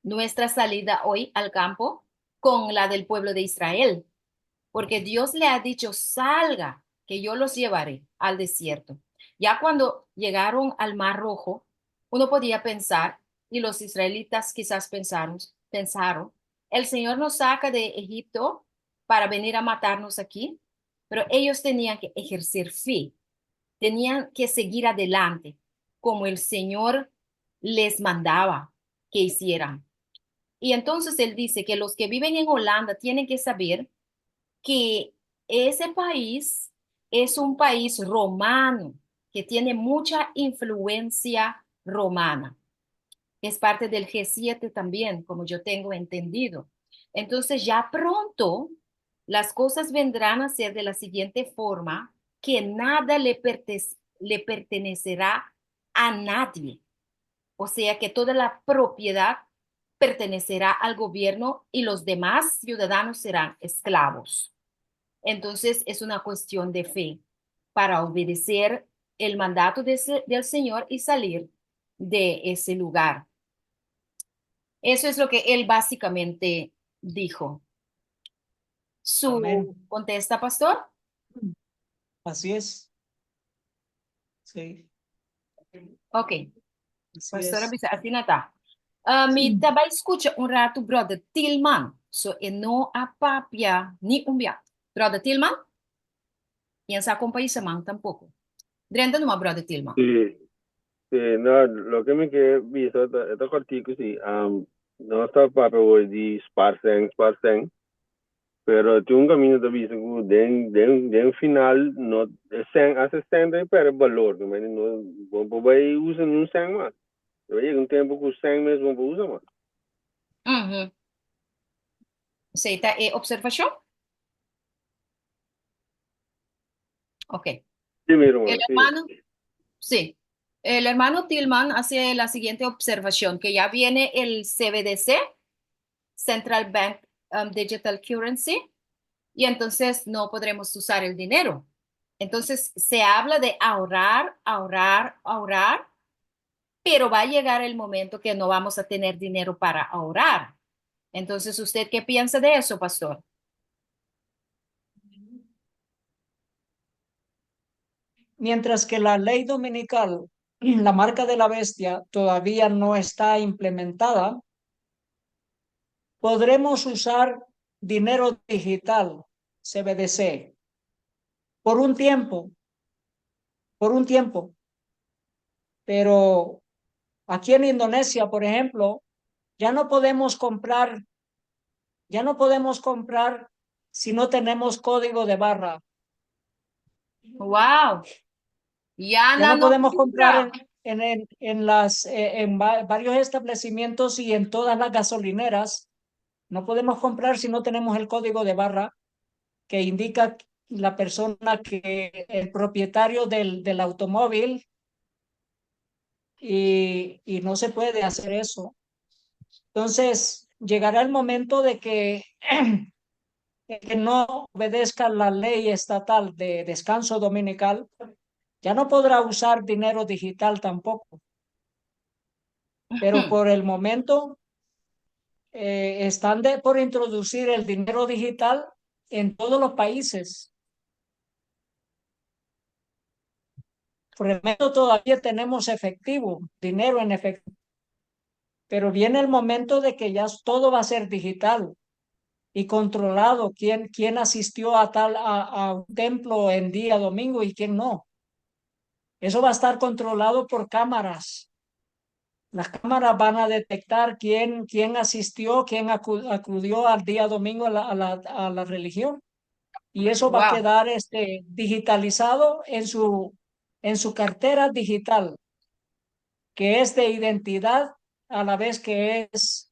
A: nuestra salida hoy al campo con la del pueblo de Israel, porque Dios le ha dicho, salga, que yo los llevaré al desierto. Ya cuando llegaron al Mar Rojo, uno podía pensar, y los israelitas quizás pensaron, pensaron, el Señor nos saca de Egipto para venir a matarnos aquí, pero ellos tenían que ejercer fe, tenían que seguir adelante como el Señor les mandaba que hicieran. Y entonces él dice que los que viven en Holanda tienen que saber que ese país es un país romano que tiene mucha influencia romana. Es parte del G7 también, como yo tengo entendido. Entonces ya pronto las cosas vendrán a ser de la siguiente forma, que nada le, le pertenecerá a nadie. O sea que toda la propiedad pertenecerá al gobierno y los demás ciudadanos serán esclavos. Entonces es una cuestión de fe para obedecer el mandato del Señor y salir de ese lugar. Eso es lo que él básicamente dijo. Su contesta, pastor.
B: Así es. Sí.
A: Ok. Pastor a bisa asina ta. Uh, mi ta bai skucha un ratu brother Tilman. So e no a papia ni un bia. Brother Tilman? Ien sa kon pa isa man tampoko. Drenta numa brother Tilman.
G: Sí, sí, no, loke mi ke bisa ta, e ta kòrtiku sí. Um, nos ta papia awor di spar sèn, spar sèn. Pero tin un kaminda ta bisa ku den den den final no e sèn hasta e sèn ta pèrdè balor no no bo no por bai usa niun sèn mas. Ta bai yega un tempu ku sèn mes bo no por usa mas.
A: Mhm. Esei ta e observashon? Ok.
G: Sí, mi hermano,
A: El
G: sí.
A: hermano, sí. El hermano Tilman hace la siguiente observación, que ya viene el CBDC, Central Bank Digital Currency, y entonces no podremos usar el dinero. Entonces se habla de ahorrar, ahorrar, ahorrar, pero va a llegar el momento que no vamos a tener dinero para ahorrar. Entonces, ¿usted qué piensa de eso, pastor?
B: Mientras que la ley dominical, la marca de la bestia, todavía no está implementada, podremos usar dinero digital, CBDC, por un tiempo, por un tiempo. Pero aquí en Indonesia, por ejemplo, ya no podemos comprar, ya no podemos comprar si no tenemos código de barra.
A: Wow. Ya,
B: Ya no
A: no
B: podemos comprar
A: compra.
B: en las, en varios establecimientos y en todas las gasolineras. No podemos comprar si no tenemos el código de barra que indica la persona que el propietario del automóvil y no se puede hacer eso. Entonces, llegará el momento de que el que no obedezca la ley estatal de descanso dominical ya no podrá usar dinero digital tampoco. Pero por el momento están por introducir el dinero digital en todos los países. Por el momento todavía tenemos efectivo, dinero en efectivo. Pero viene el momento de que ya todo va a ser digital y controlado quién asistió a un templo en día domingo y quién no. Eso va a estar controlado por cámaras. Las cámaras van a detectar quién, quién asistió, quién acudió al día domingo a la religión. Y eso va a quedar digitalizado en su cartera digital, que es de identidad a la vez que es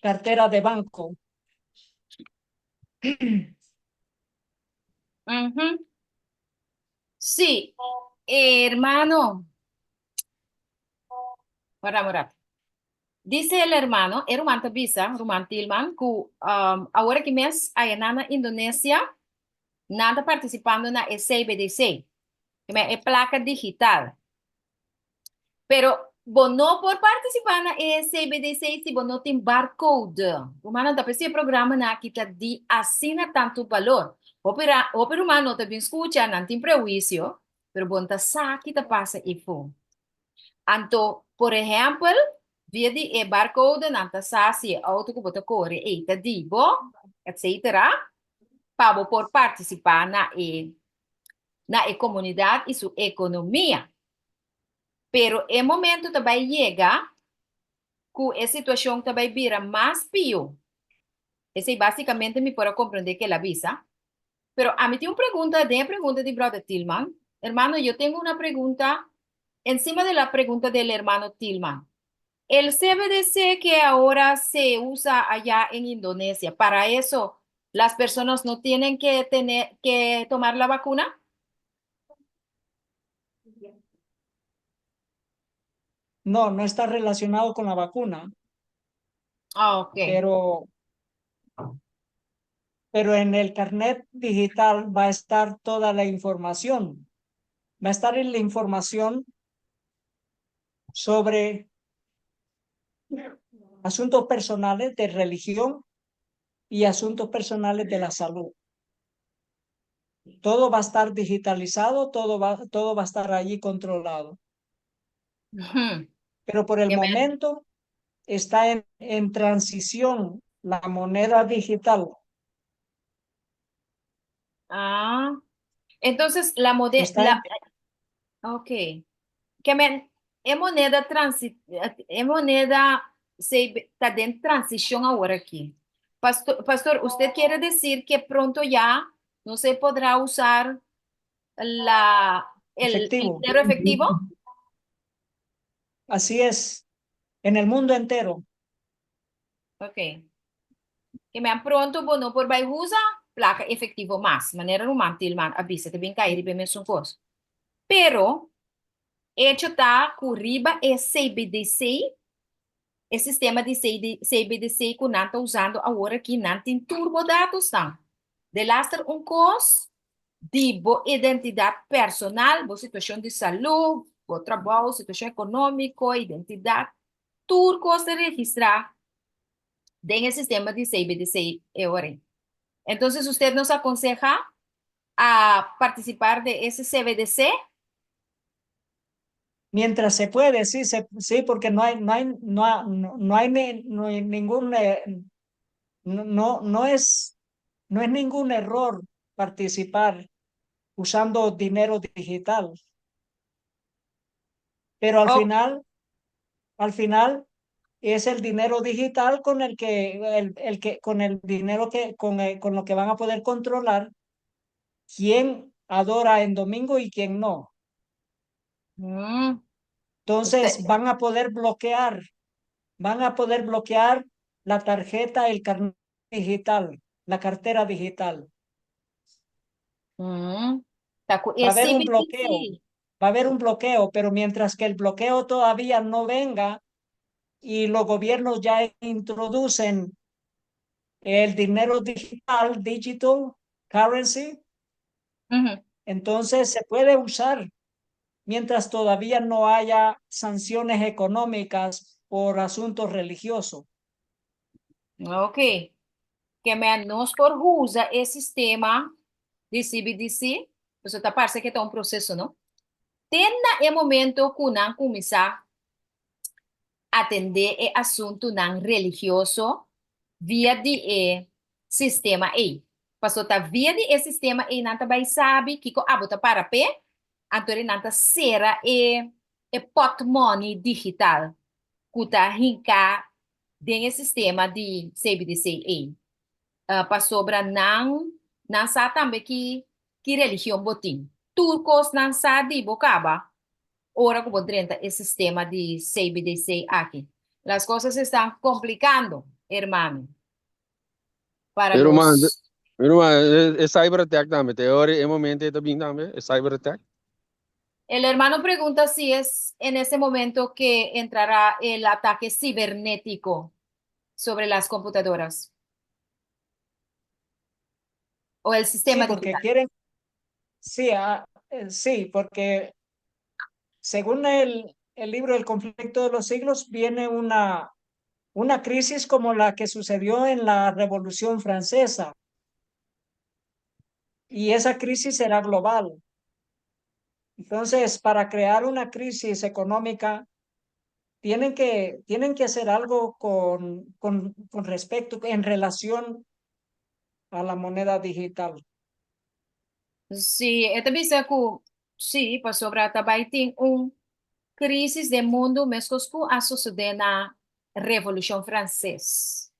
B: cartera de banco.
A: Ujú. Sí, hermano. Para morar. Dice el hermano, e ruman ta bisa, ruman Tilman, ku awor aki mes ayanan na Indonesia, nan ta partisipando na e CBDC, ku e plaka digital. Pero bo no por partisipá na e CBDC si bo no tin barcode. Rumannan, ta p'esei e programanan aki ta di asina tantu balor. Hopi ra, hopi ruman no ta bin skucha, nan tin prehuisio, pero bo no ta sa ki ta pasa efo. Anto, por ehèmpel, via di e barcode nan ta sa si e outo ku bo ta kore ei ta di bo, etsetera, pa bo por partisipá na e na e komunidat i su ekonomia. Pero e momento ta bai yega ku e situashon ta bai bira mas pió. Esei básikamente mi por a komprendé ke el a bisa. Pero ami tin un pregunta den e pregunta di brother Tilman. Hermano, yo tengo una pregunta encima de la pregunta del hermano Tilman. El CBDC que ahora se usa allá en Indonesia, para eso las personas no tienen que tener que tomar la vacuna?
B: No, no está relacionado con la vacuna.
A: Ah, ok.
B: Pero en el carnet digital va a estar toda la información. Va a estar en la información sobre asuntos personales de religión y asuntos personales de la salud. Todo va a estar digitalizado, todo va a estar allí controlado.
A: Ujú.
B: Pero por el
A: Qué bien.
B: Momento está en transición la moneda digital.
A: Ah, entonces la moneda,
B: Está
A: la, ok. Ke men, e moneda transi, e moneda se ta den transishon awor aki. Pastor, pastor, ¿usted quiere decir que pronto ya no se podrá usar el
B: Efectivo.
A: Dinero efectivo?
B: Así es, en el mundo entero.
A: Ok. Ke men pronto bo no por bai usa plaka efektivo mas. Manera ruman Tilman a bisa, ta bin kai riba e mesun kos. Pero, hecho ta ku riba e CBDC, e sistema di CD, CBDC ku nan ta usando awor aki, nan tin tur bo datosnan. Delaster un kos di bo identidat personal, bo situashon di salú, bo trabou, situashon ekonómiko, identidat, tur kos ta registrá den e sistema di CBDC e ora ei. Entonces usted nos aconseja a participar de ese CBDC?
B: Mientras se puede, sí, sí, porque no hay ningún, no, no es ningún error participar usando dinero digital. Pero al final es el dinero digital con el que, el que, con el dinero que, con lo que van a poder controlar quién adora en domingo y quién no. Entonces van a poder bloquear la tarjeta, el carnet digital, la cartera digital.
A: Ta ku
B: Va a haber un
A: e
B: bloqueo,
A: CBDC.
B: Va a haber un bloqueo, pero mientras que el bloqueo todavía no venga y los gobiernos ya introducen el dinero digital, digital currency,
A: Ujú.
B: Entonces se puede usar mientras todavía no haya sanciones económicas por asuntos religiosos.
A: Ok. Ke men nos por usa e sistema di CBDC, pues ta parse ku ta un proseso, no? Te na e momento ku nan kuminsá atendé e asuntunan religioso via di e sistema ei. Paso ta via di e sistema ei nan ta bai sabi kiko abo ta para p'e, anto nan ta sera e, e portmoni digital. Ku ta hinká den e sistema di CBDC ei. Pasobra nan nan sa tambe ki ki religion bo tin. Tur kos nan sa di bo kaba ora ku bo drenta e sistema di CBDC aki. Las cosas se están complicando, hermano. Para
G: Mi ruman,
A: los
G: mi ruman, e, e cyber attack tambe, te ora e momento e ta bin tambe, e cyber attack.
A: El hermano pregunta si es en ese momento que entrará el ataque cibernético sobre las computadoras o el
B: Sí,
A: sistema
B: porque
A: digital.
B: quieren, sí, ah, sí, porque según el libro El conflicto de los siglos, viene una crisis como la que sucedió en la Revolución Francesa. Y esa crisis será global. Entonces, para crear una crisis económica, tienen que hacer algo con respecto, en relación a la moneda digital.
A: Sí, e ta bisa ku sí, pasobra ta bai tin un crisis den mundu meskos ku a sosodé na Revolushon Franses.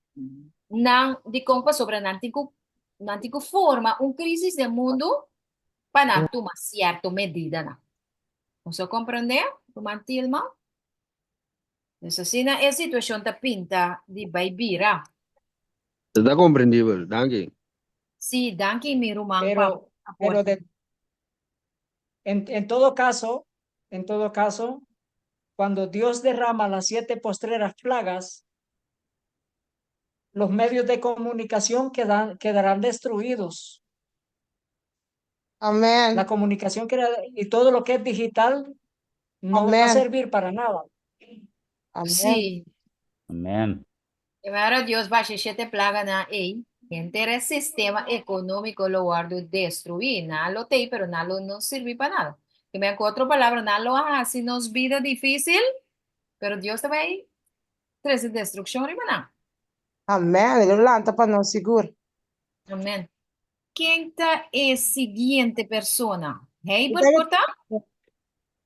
A: Nan dikon pasobra nan tin ku nan tin ku forma un crisis den mundu pa nan tuma sierto medidanan. Nos a komprondé, ruman Tilma? Dus asina e situashon ta pinta di bai bira.
G: Ta komprendibel, danki.
A: Sí, danki mi ruman pa
B: Pero
A: aporte.
B: en todo caso, en todo caso, cuando Dios derrama las siete postreras plagas, los medios de comunicación quedarán destruidos.
H: Amén.
B: La comunicación queda, y todo lo que es digital no va a
H: Amén.
B: servir para nada.
H: Amén.
A: Sí.
E: Amén.
A: I ora Dios basha e shete plaganan ei, henter e sistema ekonómiko lo wòrdu destruí. Nan lo t'ei, pero nan lo no sirbi pa nada. Ke men ku otro palabra, nan lo a hasi nos bida difísil, pero Dios ta bai trese destrukshon riba nan.
H: Amén. E lo lanta pa nos sigur.
A: Amén. Ken ta e siguiente persona? Heibert por ta?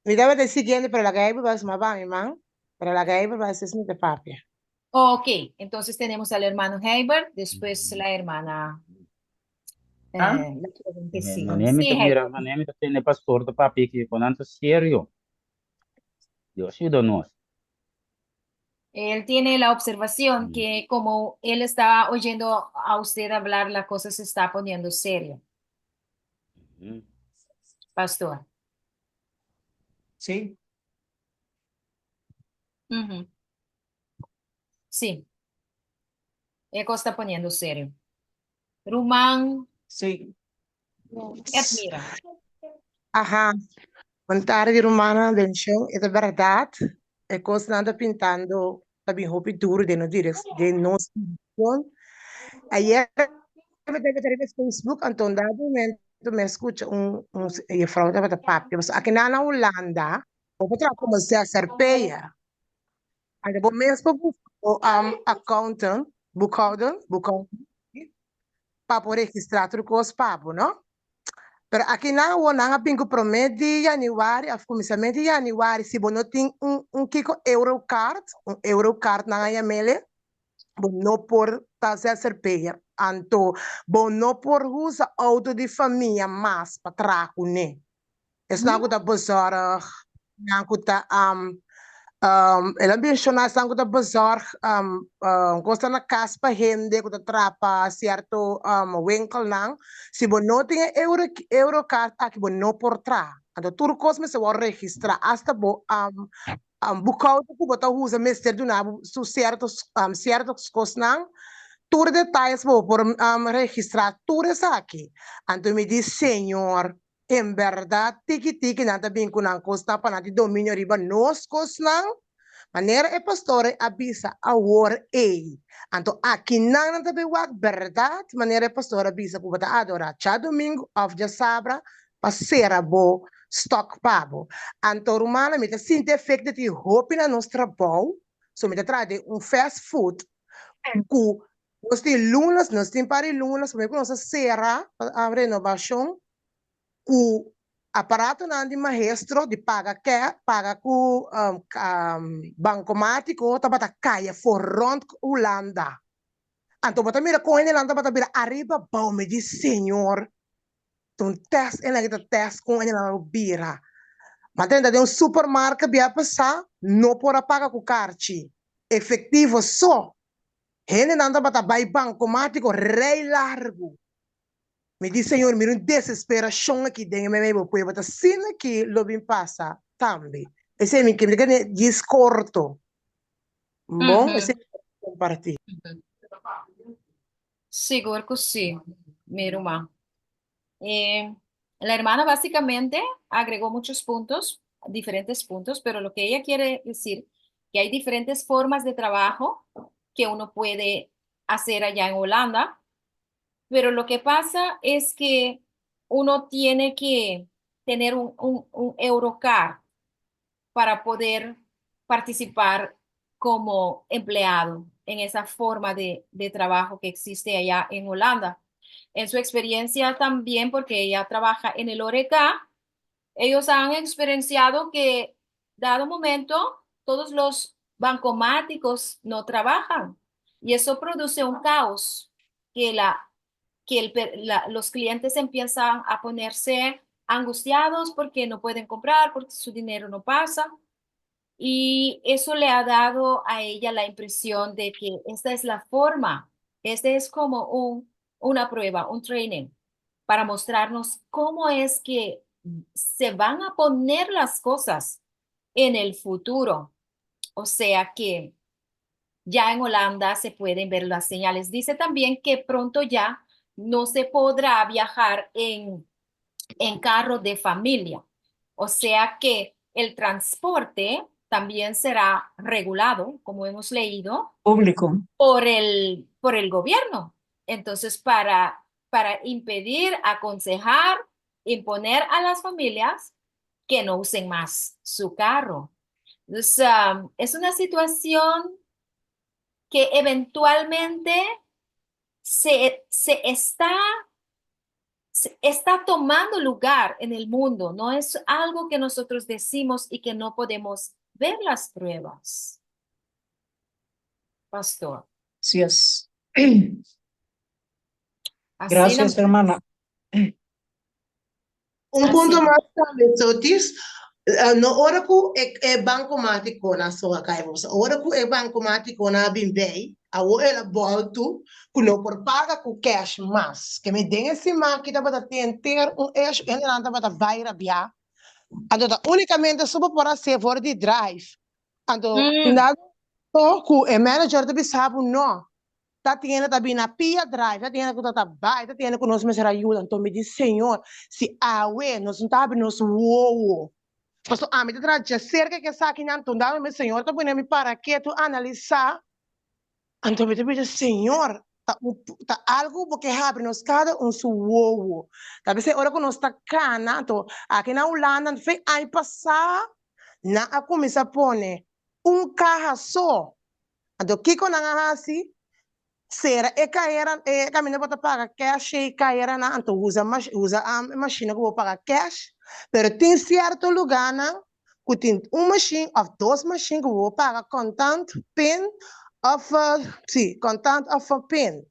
H: Mi tabata e siguiente, pero laga Heibert bai suma ban, mi man. Pero laga Heibert bai ses mi ta papia.
A: Ok, entonces tenemos al hermano Heibert, después la hermana eh,
D: Ah?
A: la joven que sigue.
E: Mané mi
A: Sí,
E: ta mira,
A: Heibert.
E: mané mi ta tende pastor ta papia aki ku nan ta serio. Dios yuda nos.
A: Él tiene la observación que como él estaba oyendo a usted hablar, la cosa se está poniendo seria, pastor.
B: Sí.
A: Ujú. Sí. E kos ta poniendo serio. Ruman
B: Sí.
A: Edmira.
H: Aha. Bon tardi, rumannan den show. E ta bèrdat, e kosnan ta pintando ta bin hopi duru den nos direk den nos direkshon. Ayer mi tabata riba Facebook, anto un dado momento mi a skucha un un juffrouw tabata papia, pasobra akinan na Hulanda bo por traha komo zzp'er. Anto bo mes por buska bo accountant, boekhouder, boekhouder, pa por registrá tur kos pa bo, no? Pero akinan awor nan a bin ku promé di yanüari òf kuminsamentu di yanüari si bo no tin un un kiko eurocard, un eurocard nan a yam'el, bo no por ta zzp'er. Anto bo no por usa outo di famia mas pa traha kuné. Esnan ku ta bezorg, esnan ku ta el a menshoná esnan ku ta bezorg kos ta na kas pa hende ku ta traha pa sierto winkelnan. Si bo no tin e euro eurocard aki bo no por traha. Anto tur kos mester wòrdu registrá, asta bo boekhouder ku bo ta usa mester duna bo su sierto sierto kosnan. Tur detayes bo por registrá tur esaki. Anto mi di, Señor, En bèrdat, tiki tiki nan ta bin ku nan kosnan pa nan tin dominio riba nos kosnan, manera e pastor a bisa awor ei. Anto akinan nan ta bin wak bèrdat, manera e pastor a bisa ku bo ta adorá djadumingu òf djasabra pa sera bo stòk pa bo. Anto rumannan, mi ta sinti efekto di hopi na nos trabou, so mi ta traha den un fast food ku nos tin lunes, nos tin par di lunes promé ku nos a sera pa renobashon ku Aparatonan di maestro di paga ke paga ku bankomátiko tabata kai afó rònt Hulanda. Anto bo ta mira kon hendenan tabata bira ariba abou. Mi di, Señor, ta un tèst e nan ta tèst kon hendenan lo bira. Mi a drenta den un supermarket bia pasá, no por a paga ku karchi, efektivo so. Hendenan tabata bai bankomátiko rei largu. Mi di, Señor, mira un desesperacion aki den e meimei bo pueblo, ta asina ki lo bin pasa tambe. Esei mi ke, mi ta kere djis corto. Bon, esei mi ta comparti.
A: Sigur cu si, mi ruman. Eh, la hermana básicamente agregó muchos puntos, diferentes puntos, pero lo que ella quiere decir, que hay diferentes formas de trabajo que uno puede hacer allá en Holanda, Pero lo que pasa es que uno tiene que tener un, un, un Eurocar para poder participar como empleado en esa forma de, de trabajo que existe allá en Holanda. En su experiencia también, porque ella trabaja en el Oreca, ellos han experienciado que, dado momento, todos los bancomáticos no trabajan y eso produce un caos que, la, que el, la, los clientes empiezan a ponerse angustiados porque no pueden comprar, porque su dinero no pasa. Y eso le ha dado a ella la impresión de que esta es la forma, este es como un, una prueba, un training, para mostrarnos cómo es que se van a poner las cosas en el futuro. O sea que ya en Holanda se pueden ver las señales. Dice también que pronto ya no se podrá viajar en, en carro de familia. O sea que el transporte también será regulado, como hemos leído,
B: público
A: por el, por el gobierno. Entonces, para, para impedir, aconsejar, imponer a las familias que no usen más su carro. Entonces, um, es una situación que eventualmente se, se está está tomando lugar en el mundo, no es algo que nosotros decimos y que no podemos ver las pruebas. Pastor.
B: Así es. Gracias, hermana.
H: Un punto mas tambe, Sotis, no ora ku e e bankomatikonan so a kai boso, ora ku e bankomatikonan a bin bei, awor el a bòltu ku no por paga ku kèsh mas. Ke mi den e siman aki tabata tin henter un esho, hendenan tabata bai rabiá. Anto ta únikamente so bo por hasié for di drive. Anto tin dado ku e manager ta bisa bo no. Ta tin hende ta bini na pia drive, ta tin hende ku ta ta bai, ta tin hende ku nos mester a yuda. Anto mi di, Señor, si awe nos no ta habri nos wowo, pasobra ami ta traha djaserka ku esakinan, tunda mi Señor ta pone mi para ketu analisá, anto mi ta bisa, Señor, ta un ta algu bo ke habri nos kada un su wowo. Ta p'esei ora ku nos ta kana, anto aki na Hulanda, fe aña pasá nan a kuminsá pone un kaha so. Anto kiko nan a hasi? Sera e kahera, e kaminda bo ta paga cash ei kaheranan, anto usa usa e mashina ku bo paga cash, pero tin sierto lugánan ku tin un mashin òf dos mashin ku bo paga kontant, pin òf si, kontant òf pin.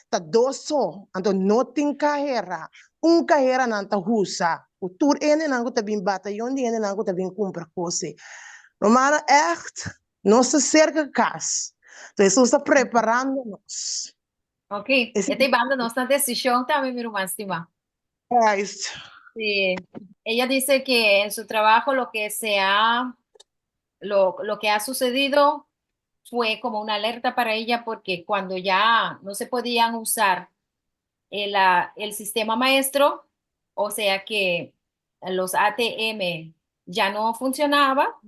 H: Ta dos so, anto no tin kahera. Un kahera nan ta usa ku tur hendenan ku ta bin batayon di hendenan ku ta bin kumpra kos ei. Rumannan, ègt Nos ta cerca cas. Entonces Jesús ta preparando nos.
A: Ok, e ta banda nos na decisión también, mi ruman estimá.
H: Juist.
A: Sí. Ella dice que en su trabajo lo que se ha, lo, lo que ha sucedido fue como una alerta para ella porque cuando ya no se podían usar el, ah, el sistema maestro, o sea que los ATM ya no funcionaba,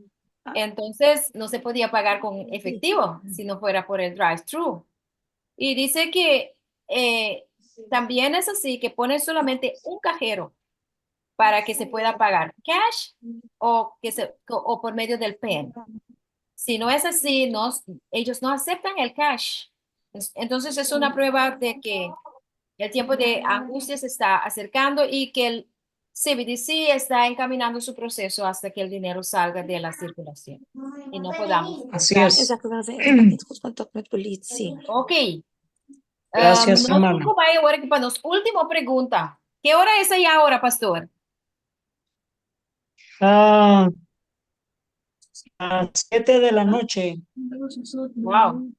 A: entonces no se podía pagar con efectivo si no fuera por el drive-thru. Y dice que eh, también es así, que pone solamente un cajero para que se pueda pagar cash o, que se, o por medio del PEN. Si no es así, no, ellos no aceptan el cash. Entonces es una prueba de que el tiempo de angustia se está acercando y que el, CBDC está encaminando su proceso hasta que el dinero salga de la circulación y no podamos
B: Así
A: comprar.
B: es.
I: Exacto, dan zijn niet goed contact met politie.
A: Ok.
B: Gracias,
A: Nos
B: hermana.
A: tin awor aki pa nos último pregunta. Ki ora ta ei awor, pastor?
B: Ah, a 7 de la noche.
A: Wow.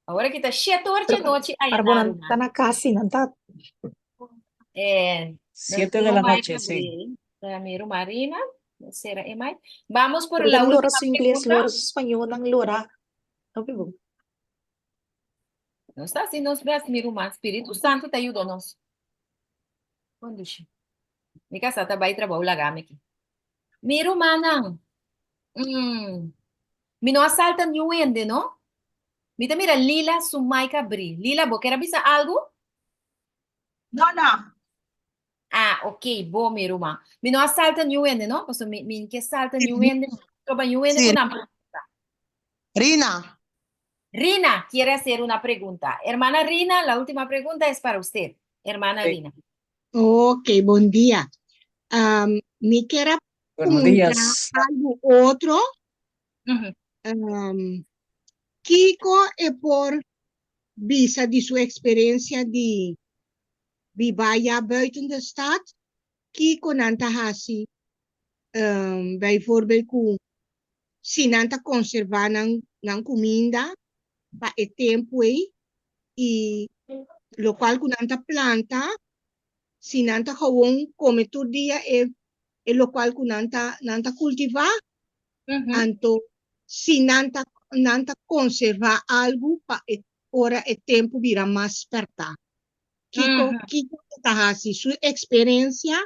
A: Awor aki ta 7 or di anochi ei
I: Maar
A: na
I: bo ta na kas, nan ta.
B: 7 de la noche, sí.
A: Ramiro Marina, será Emay. Vamos por la
I: Lora
A: última
I: su ingles,
A: pregunta.
I: lora su spañó, nan lora. No, bibo.
A: No ta asina, nos ves, mi ruman. Spiritu Santu ta yuda nos. Kondusí. Mi kasá ta bai trabou laga mi aki. Mi rumannan. Mi no a salta niun hende, no? Mi ta mira Lila su mic habrí. Lila, bo ke bisa algu?
J: No.
A: Ah, ok, bon, mi ruman. Mi no a salta niun hende, no? Paso mi ke salta niun hende. Toba niun hende
J: Sí.
A: ku una
J: Rina.
A: Rina quiere hacer una pregunta. Hermana Rina, la última pregunta es para usted. Hermana
B: Sí.
A: Rina.
J: Ok, bon dia. Mi ke
B: Buenos
J: puntra
B: días.
J: algu otro.
A: Ujú.
J: Kiko e por bisa di su eksperensia di biba ya buiten de stad. Kiko nan ta hasi bijvoorbeeld ku si nan ta konservá nan kuminda pa e tempu ei i lokual ku nan ta planta si nan ta gewoon kome tur dia e lokual ku nan ta kultivá anto si nan ta konservá algu pa e ora e tempu bira mas pèrtá. Kiko kiko ta hasi su eksperensia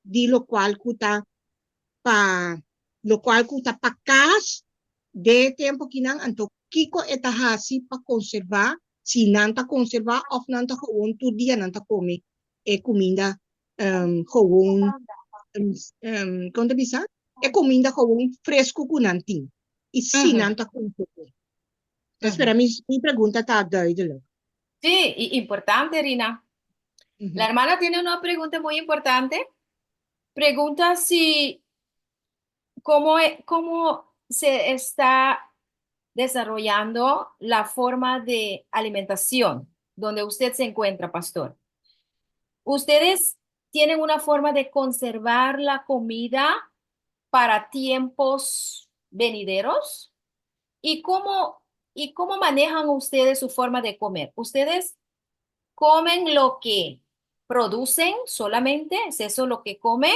J: di lokual ku ta pa lokual ku ta pa kas den tempu akinan, anto kiko e ta hasi pa konservá, si nan ta konservá òf nan ta gewoon tur dia nan ta kome e kuminda gewoon kon ta bisa? E kuminda gewoon fresku ku nan tin. I si nan ta konservá. Dus pa mi pregunta ta duidelijk.
A: Sí, y importante, Rina. La hermana tiene una pregunta muy importante. Pregunta si cómo se está desarrollando la forma de alimentación donde usted se encuentra, pastor. ¿Ustedes tienen una forma de conservar la comida para tiempos venideros? ¿Y cómo manejan ustedes su forma de comer? ¿Ustedes comen lo que producen solamente? ¿Es eso lo que comen?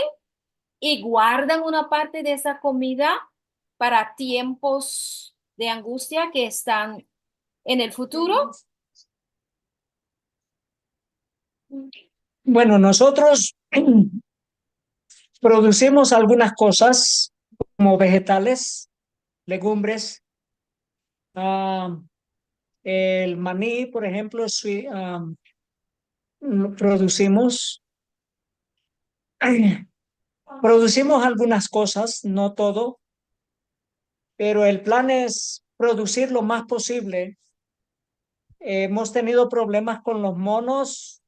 A: ¿Y guardan una parte de esa comida para tiempos de angustia que están en el futuro?
B: Bueno, nosotros producimos algunas cosas como vegetales, legumbres. Ah, el maní, por ejemplo, sí, lo producimos. Producimos algunas cosas, no todo, pero el plan es producir lo más posible. Hemos tenido problemas con los monos,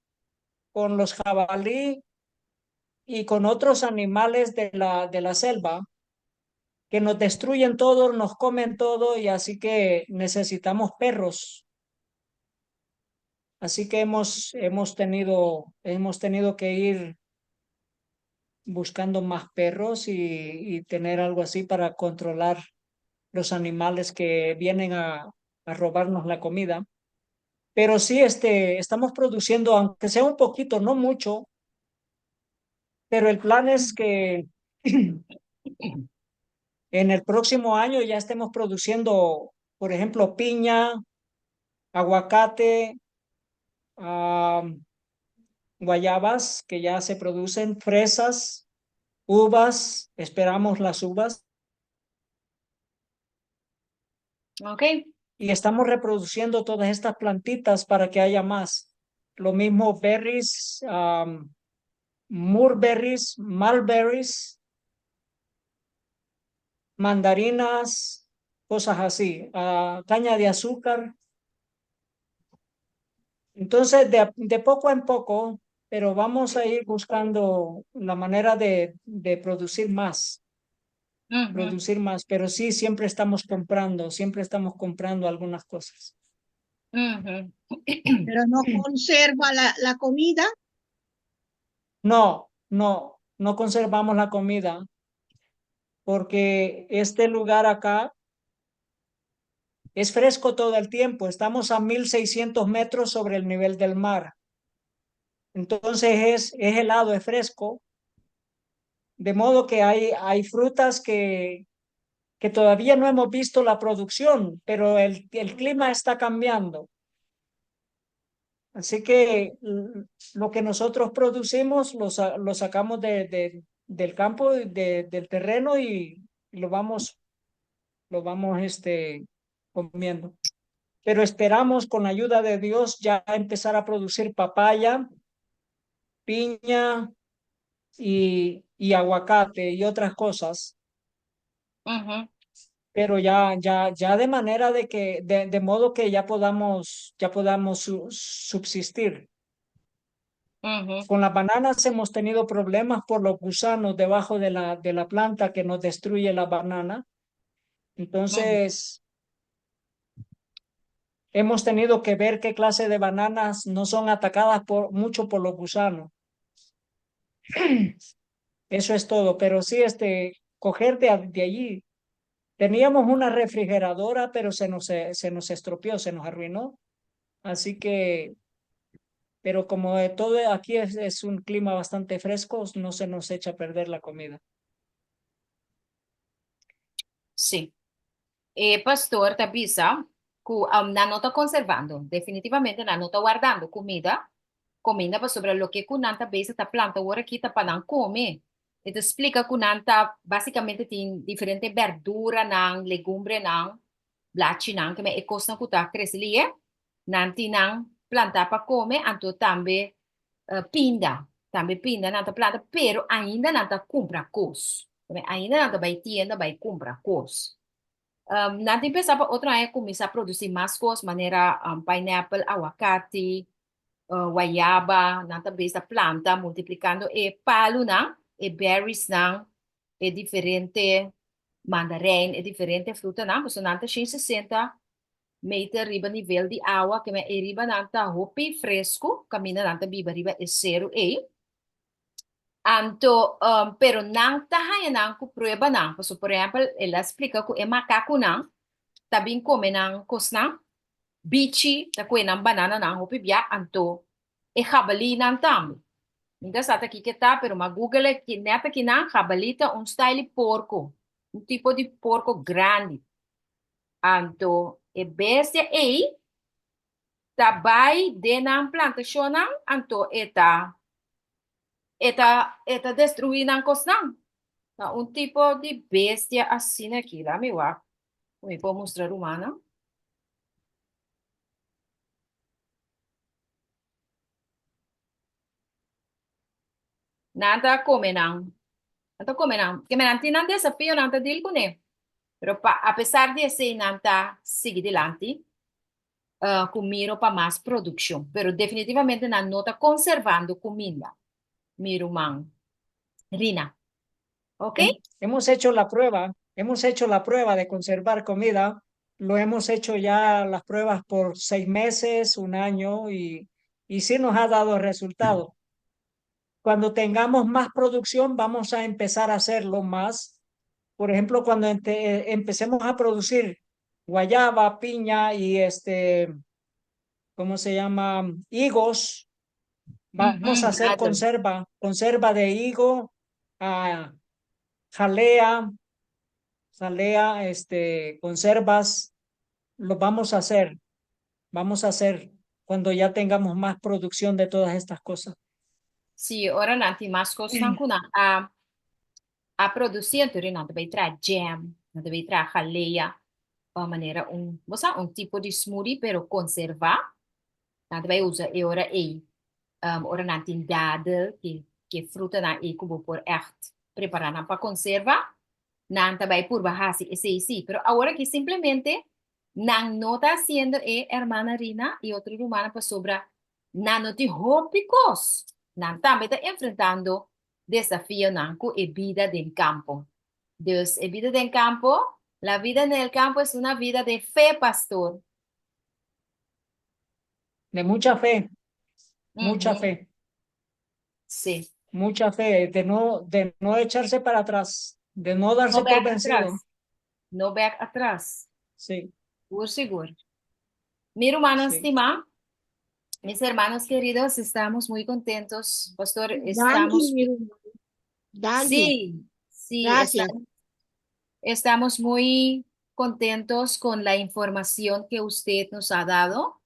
B: con los jabalí y con otros animales de la selva que nos destruyen todo, nos comen todo y así que necesitamos perros. Así que hemos tenido que ir buscando más perros y tener algo así para controlar los animales que vienen a robarnos la comida. Pero sí, estamos produciendo, aunque sea un poquito, no mucho, pero el plan es que en el próximo año ya estemos produciendo, por ejemplo, piña, aguacate, guayabas que ya se producen, fresas, uvas, esperamos las uvas. Y estamos reproduciendo todas estas plantitas para que haya más. Lo mismo berries, mulberries, mulberries, mandarinas, cosas así, caña de azúcar. Entonces, de poco en poco, Pero vamos a ir buscando la manera de, de producir más, producir más. Pero sí, siempre estamos comprando, siempre estamos comprando algunas cosas.
J: Pero no conserva la, la comida.
B: No, no, no conservamos la comida porque este lugar acá es fresco todo el tiempo. Estamos a 1600 metros sobre el nivel del mar. Entonces es, es helado, es fresco. De modo que hay, hay frutas que, que todavía no hemos visto la producción, pero el, el clima está cambiando. Así que lo que nosotros producimos lo, lo sacamos de, de, del campo, de, del terreno y lo vamos, lo vamos este, comiendo. Pero esperamos con la ayuda de Dios ya empezar a producir papaya, piña y, y aguacate y otras cosas. Pero ya, ya, ya de manera de que, de, de modo que ya podamos, ya podamos subsistir. Con las bananas hemos tenido problemas por los gusanos debajo de la, de la planta que nos destruye la banana. Entonces, hemos tenido que ver qué clase de bananas no son atacadas por, mucho por los gusanos. Eso es todo, pero sí, este, coger de, de allí. Teníamos una refrigeradora, pero se nos, se nos estropeó, se nos arruinó. Así que, pero como de todo aquí es, es un clima bastante fresco, no se nos echa a perder la comida.
A: Sí. E pastor ta bisa ku um, nan no ta konservando, definitivamente nan no ta wardando kumida, kuminda pasobra loke ku nan ta bezig ta planta awor aki ta pa nan kome. E ta splika ku nan ta basikamente tin diferente berduranan, legumbrenan, blachinan, keme e kosnan ku ta krese lihe, nan tin nan plantá pa kome, anto tambe pinda, tambe pinda nan ta planta, pero ainda nan ta kumpra kos. Ainda nan ta bai tienda bai kumpra kos. Um, nan tin pensa pa otro aña kuminsá produsí mas kos, manera um, pineapple, awakati, uh, guayaba, nan ta bes ta planta, multiplikando e palunan, e berriesnan, e diferente mandarijn, e diferente frutanan, pasobra nan ta 160 meter riba nivel di awa, ke men e riba nan ta hopi fresku, kaminda nan ta biba riba e seru ei. Anto, um, pero nan ta haña nan ku pruebanan, pasobra por ehèmpel el a splika ku e makakunan ta bin kome nan kosnan, bichi ta kue nan banananan hopi bia, anto e jabalínan tambe. Mi ta sa ta kiko e ta, pero m'a google e nèt akinan, jabalí ta un style di porko, un tipo di porko grandi. Anto e bestia ei ta bai den nan plantashonnan, anto e ta e ta e ta destruí nan kosnan. Ta un tipo di bestia asina aki. Laat mi wak ku mi por mustra rumannan. Nan ta kome nan. Nan ta kome nan. Keme nan tin nan desafio, nan ta deal kuné. Pero pa apesar di esei nan ta sigui dilanti uh, ku miro pa mas produkshon. Pero definitivamente nan no ta konservando kuminda, mi ruman Rina. Ok?
B: Hemos hecho la prueba, hemos hecho la prueba de conservar comida. Lo hemos hecho ya las pruebas por seis meses, un año y, y sí nos ha dado resultado. Cuando tengamos más producción, vamos a empezar a hacerlo más. Por ejemplo, cuando empecemos a producir guayaba, piña y este, ¿cómo se llama? Higos. Vamos a hacer conserva, conserva de higo, uh, jalea, jalea, este, conservas, lo vamos a hacer. Vamos a hacer cuando ya tengamos más producción de todas estas cosas.
A: Sí, ora nan tin mas kosnan ku nan a a produsí, anto nan ta bai traha jam, nan ta bai traha jalea, o manera un, bo sa, un tipo di smoothie, pero konservá. Nan ta bai usa e ora ei, um, ora nan tin dadel, ke, ke frutanan ei ku bo por ègt prepará nan pa konserva, nan ta bai purba hasi esei sí. Pero awor aki simplemente nan no ta hasiendo e, hermana Rina i otro rumannan, pasobra nan no tin hopi kos. Nan tambe ta enfrentando desafionan ku e bida den kampo. Dus e bida den kampo, la vida en el campo es una vida de fe, pastor.
B: De mucha fe, mucha fe.
A: Sí.
B: Mucha fe, de no echarse para atrás, de no darse
A: No
B: por
A: bek
B: vencido.
A: atras. No bek atras.
B: Sí.
A: Sigur, sigur. Mi rumannan stimá, mis hermanos queridos, estamos muy contentos. Pastor,
J: Danki,
A: estamos...
J: mi ruman. Danki.
A: Sí, sí,
J: Gracias.
A: estamos muy contentos con la información que usted nos ha dado.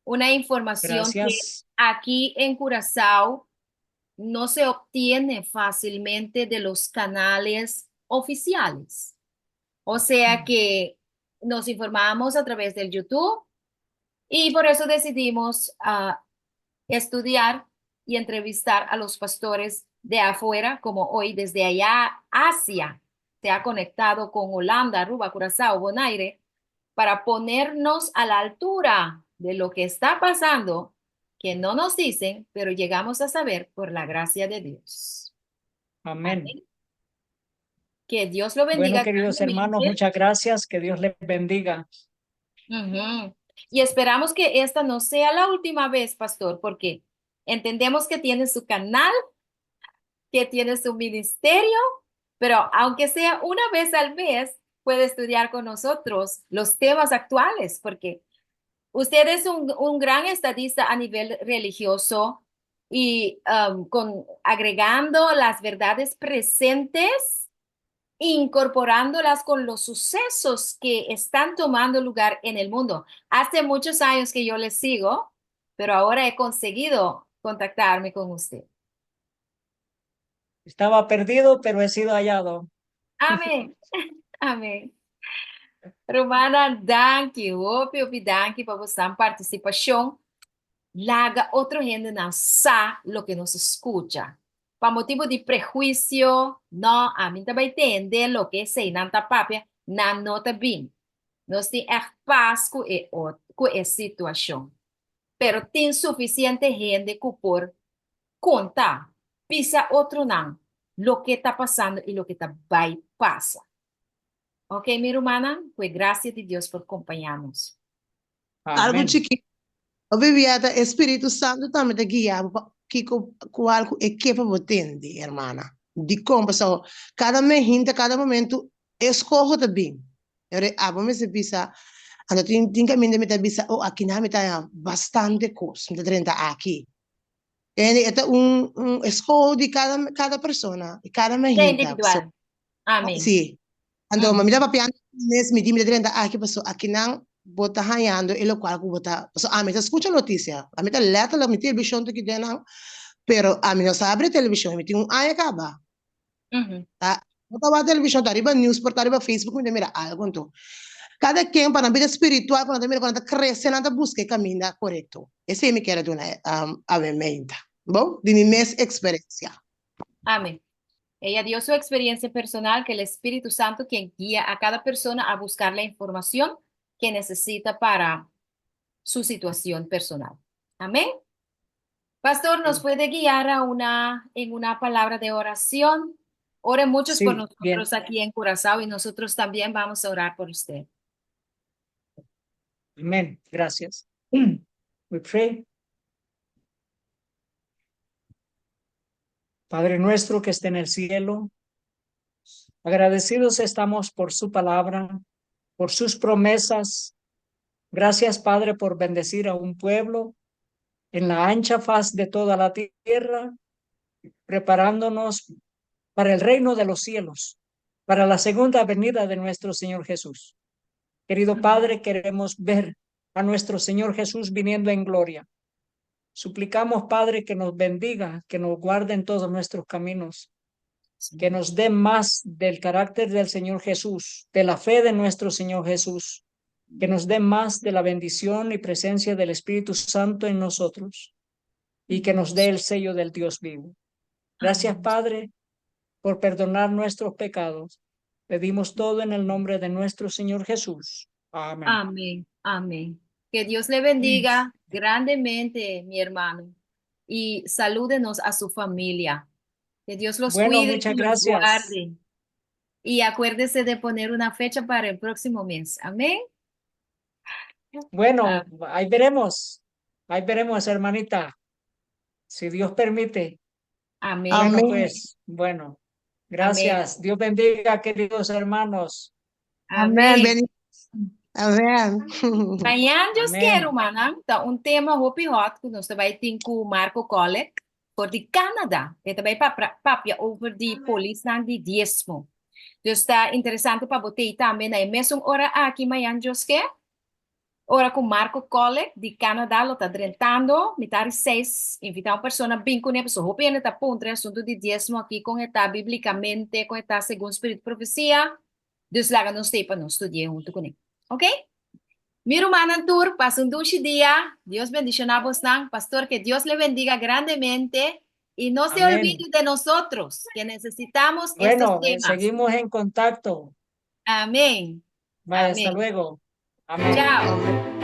A: Una información que
B: Gracias.
A: aquí en Curazao no se obtiene fácilmente de los canales oficiales. O sea que nos informamos a través del YouTube y por eso decidimos estudiar y entrevistar a los pastores de afuera, como hoy desde allá, Asia, se ha conectado con Holanda, Aruba, Curazao, Bonaire, para ponernos a la altura de lo que está pasando, que no nos dicen, pero llegamos a saber por la gracia de Dios.
B: Amén.
A: Amén. Que Dios lo bendiga.
B: Bueno, queridos hermanos,
A: grandemente.
B: muchas gracias. Que Dios les bendiga.
A: Y esperamos que esta no sea la última vez, pastor, porque entendemos que tiene su canal, que tiene su ministerio, pero aunque sea una vez al mes, puede estudiar con nosotros los temas actuales, porque usted es un gran estadista a nivel religioso y agregando las verdades presentes, incorporándolas con los sucesos que están tomando lugar en el mundo. Hace muchos años que yo le sigo, pero ahora he conseguido contactarme con usted.
B: Estaba perdido, pero he sido hallado.
A: Amén. Amén. Rumannan, danki, hopi, hopi, danki pa boso partisipashon. Laga otro hendenan sa loke nos a skucha. Pa motibu di prehuisio, no, ami n' ta bai tende loke eseinan ta papia, nan no ta bin. Nos tin ègt pas ku e ku e situashon. Pero tin sufisiente hende ku por konta, bisa otronan loke ta pasando i loke ta bai pasa. Ok, mi rumannan, ku e grasia di Dios por kompañá nos.
H: Algu
B: Amén.
H: chikitu. Hopi bia ta e Spiritu Santu tambe ta guia bo pa kiko kual ku e ke pa bo tende, hermana. Dikon? Pasobra kada mehinta, kada momentu e skoho ta bin. Ora abo mester bisa, anto tin tin kaminda mi ta bisa, oh akinan mi ta haña bastante kos, mi ta drenta aki. E ta un un eskoho di kada kada persona, di kada
A: Ta
H: mehinta.
A: individual. Amén.
H: Sí. Anto mi ta papiando mes, mi di mi ta drenta aki pasobra akinan bo ta hañando e lokual ku bo ta, pasobra ami ta skucha notisia, ami ta lèterlik mi televishon ta keda nan, pero ami no sa abri televishon, mi tin un aña kaba. Ta, no ta wak televishon, ta riba news por ta riba Facebook mi ta mira algu anto. Kada ken pa nan bida spiritual ku nan ta mira ku nan ta krese nan ta buska e kaminda korekto. Esei mi kier a duna awe meinta. Bon, di mi mes eksperensia.
A: Amén. Ella dio su experiencia personal que el Espíritu Santo quien guía a cada persona a buscar la información que necesita para su situación personal. Amén. Pastor, ¿nos puede guiar a una, en una palabra de oración? Ore muchos por
B: Sí, bien.
A: nosotros aquí en Curazao y nosotros también vamos a orar por usted.
B: Amén. Gracias. We pray. Padre nuestro que está en el cielo, agradecidos estamos por su palabra, por sus promesas. Gracias, Padre, por bendecir a un pueblo en la ancha faz de toda la tierra, preparándonos para el reino de los cielos, para la segunda venida de nuestro Señor Jesús. Querido Padre, queremos ver a nuestro Señor Jesús viniendo en gloria. Suplicamos, Padre, que nos bendiga, que nos guarde en todos nuestros caminos, que nos dé más del carácter del Señor Jesús, de la fe de nuestro Señor Jesús, que nos dé más de la bendición y presencia del Espíritu Santo en nosotros y que nos dé el sello del Dios vivo. Gracias, Padre, por perdonar nuestros pecados. Pedimos todo en el nombre de nuestro Señor Jesús. Amén.
A: Amén, amén. Que Dios le bendiga grandemente, mi hermano. Y salúdenos a su familia. Que Dios los
B: Bueno,
A: cuide
B: muchas
A: y los
B: gracias.
A: guarde. Y acuérdese de poner una fecha para el próximo mes. Amén.
B: Bueno,
A: Ah.
B: ahí veremos. Ahí veremos, hermanita. Si Dios permite.
A: Amén.
B: Bueno,
H: Amén.
B: pues, bueno. Gracias. Dios bendiga, queridos hermanos.
H: Amén.
A: Amén.
H: Amén.
A: Mañana Dios
B: Amén.
A: quiere, rumannan, ta un tema hopi hot ku nos ta bai tin ku Marco Kolek for di Canada. E ta bai papia over di polisnan di diesmo. Dus ta interesante pa bo tei tambe na e mesun ora aki mañan Dios ke. Ora ku Marco Kolek di Canada lo ta drentando mitar di seis, invita un persona bin kuné pasobra hopi hende ta puntra e asuntu di diesmo aki kon e ta biblikamente, kon e ta segun spiritu profesia. Dus laga nos stay pa nos studi'é huntu kuné. Ok? Mi rumannan tur, pasa un dushi dia. Dios bendishoná bosnan. Pastor, que Dios le bendiga grandemente. Y no se
B: Amén.
A: olvide de nosotros, que necesitamos estos
B: Bueno,
A: temas.
B: seguimos en contacto.
A: Amén.
B: Bye, hasta
A: Amén.
B: luego. Amén.
A: Chao.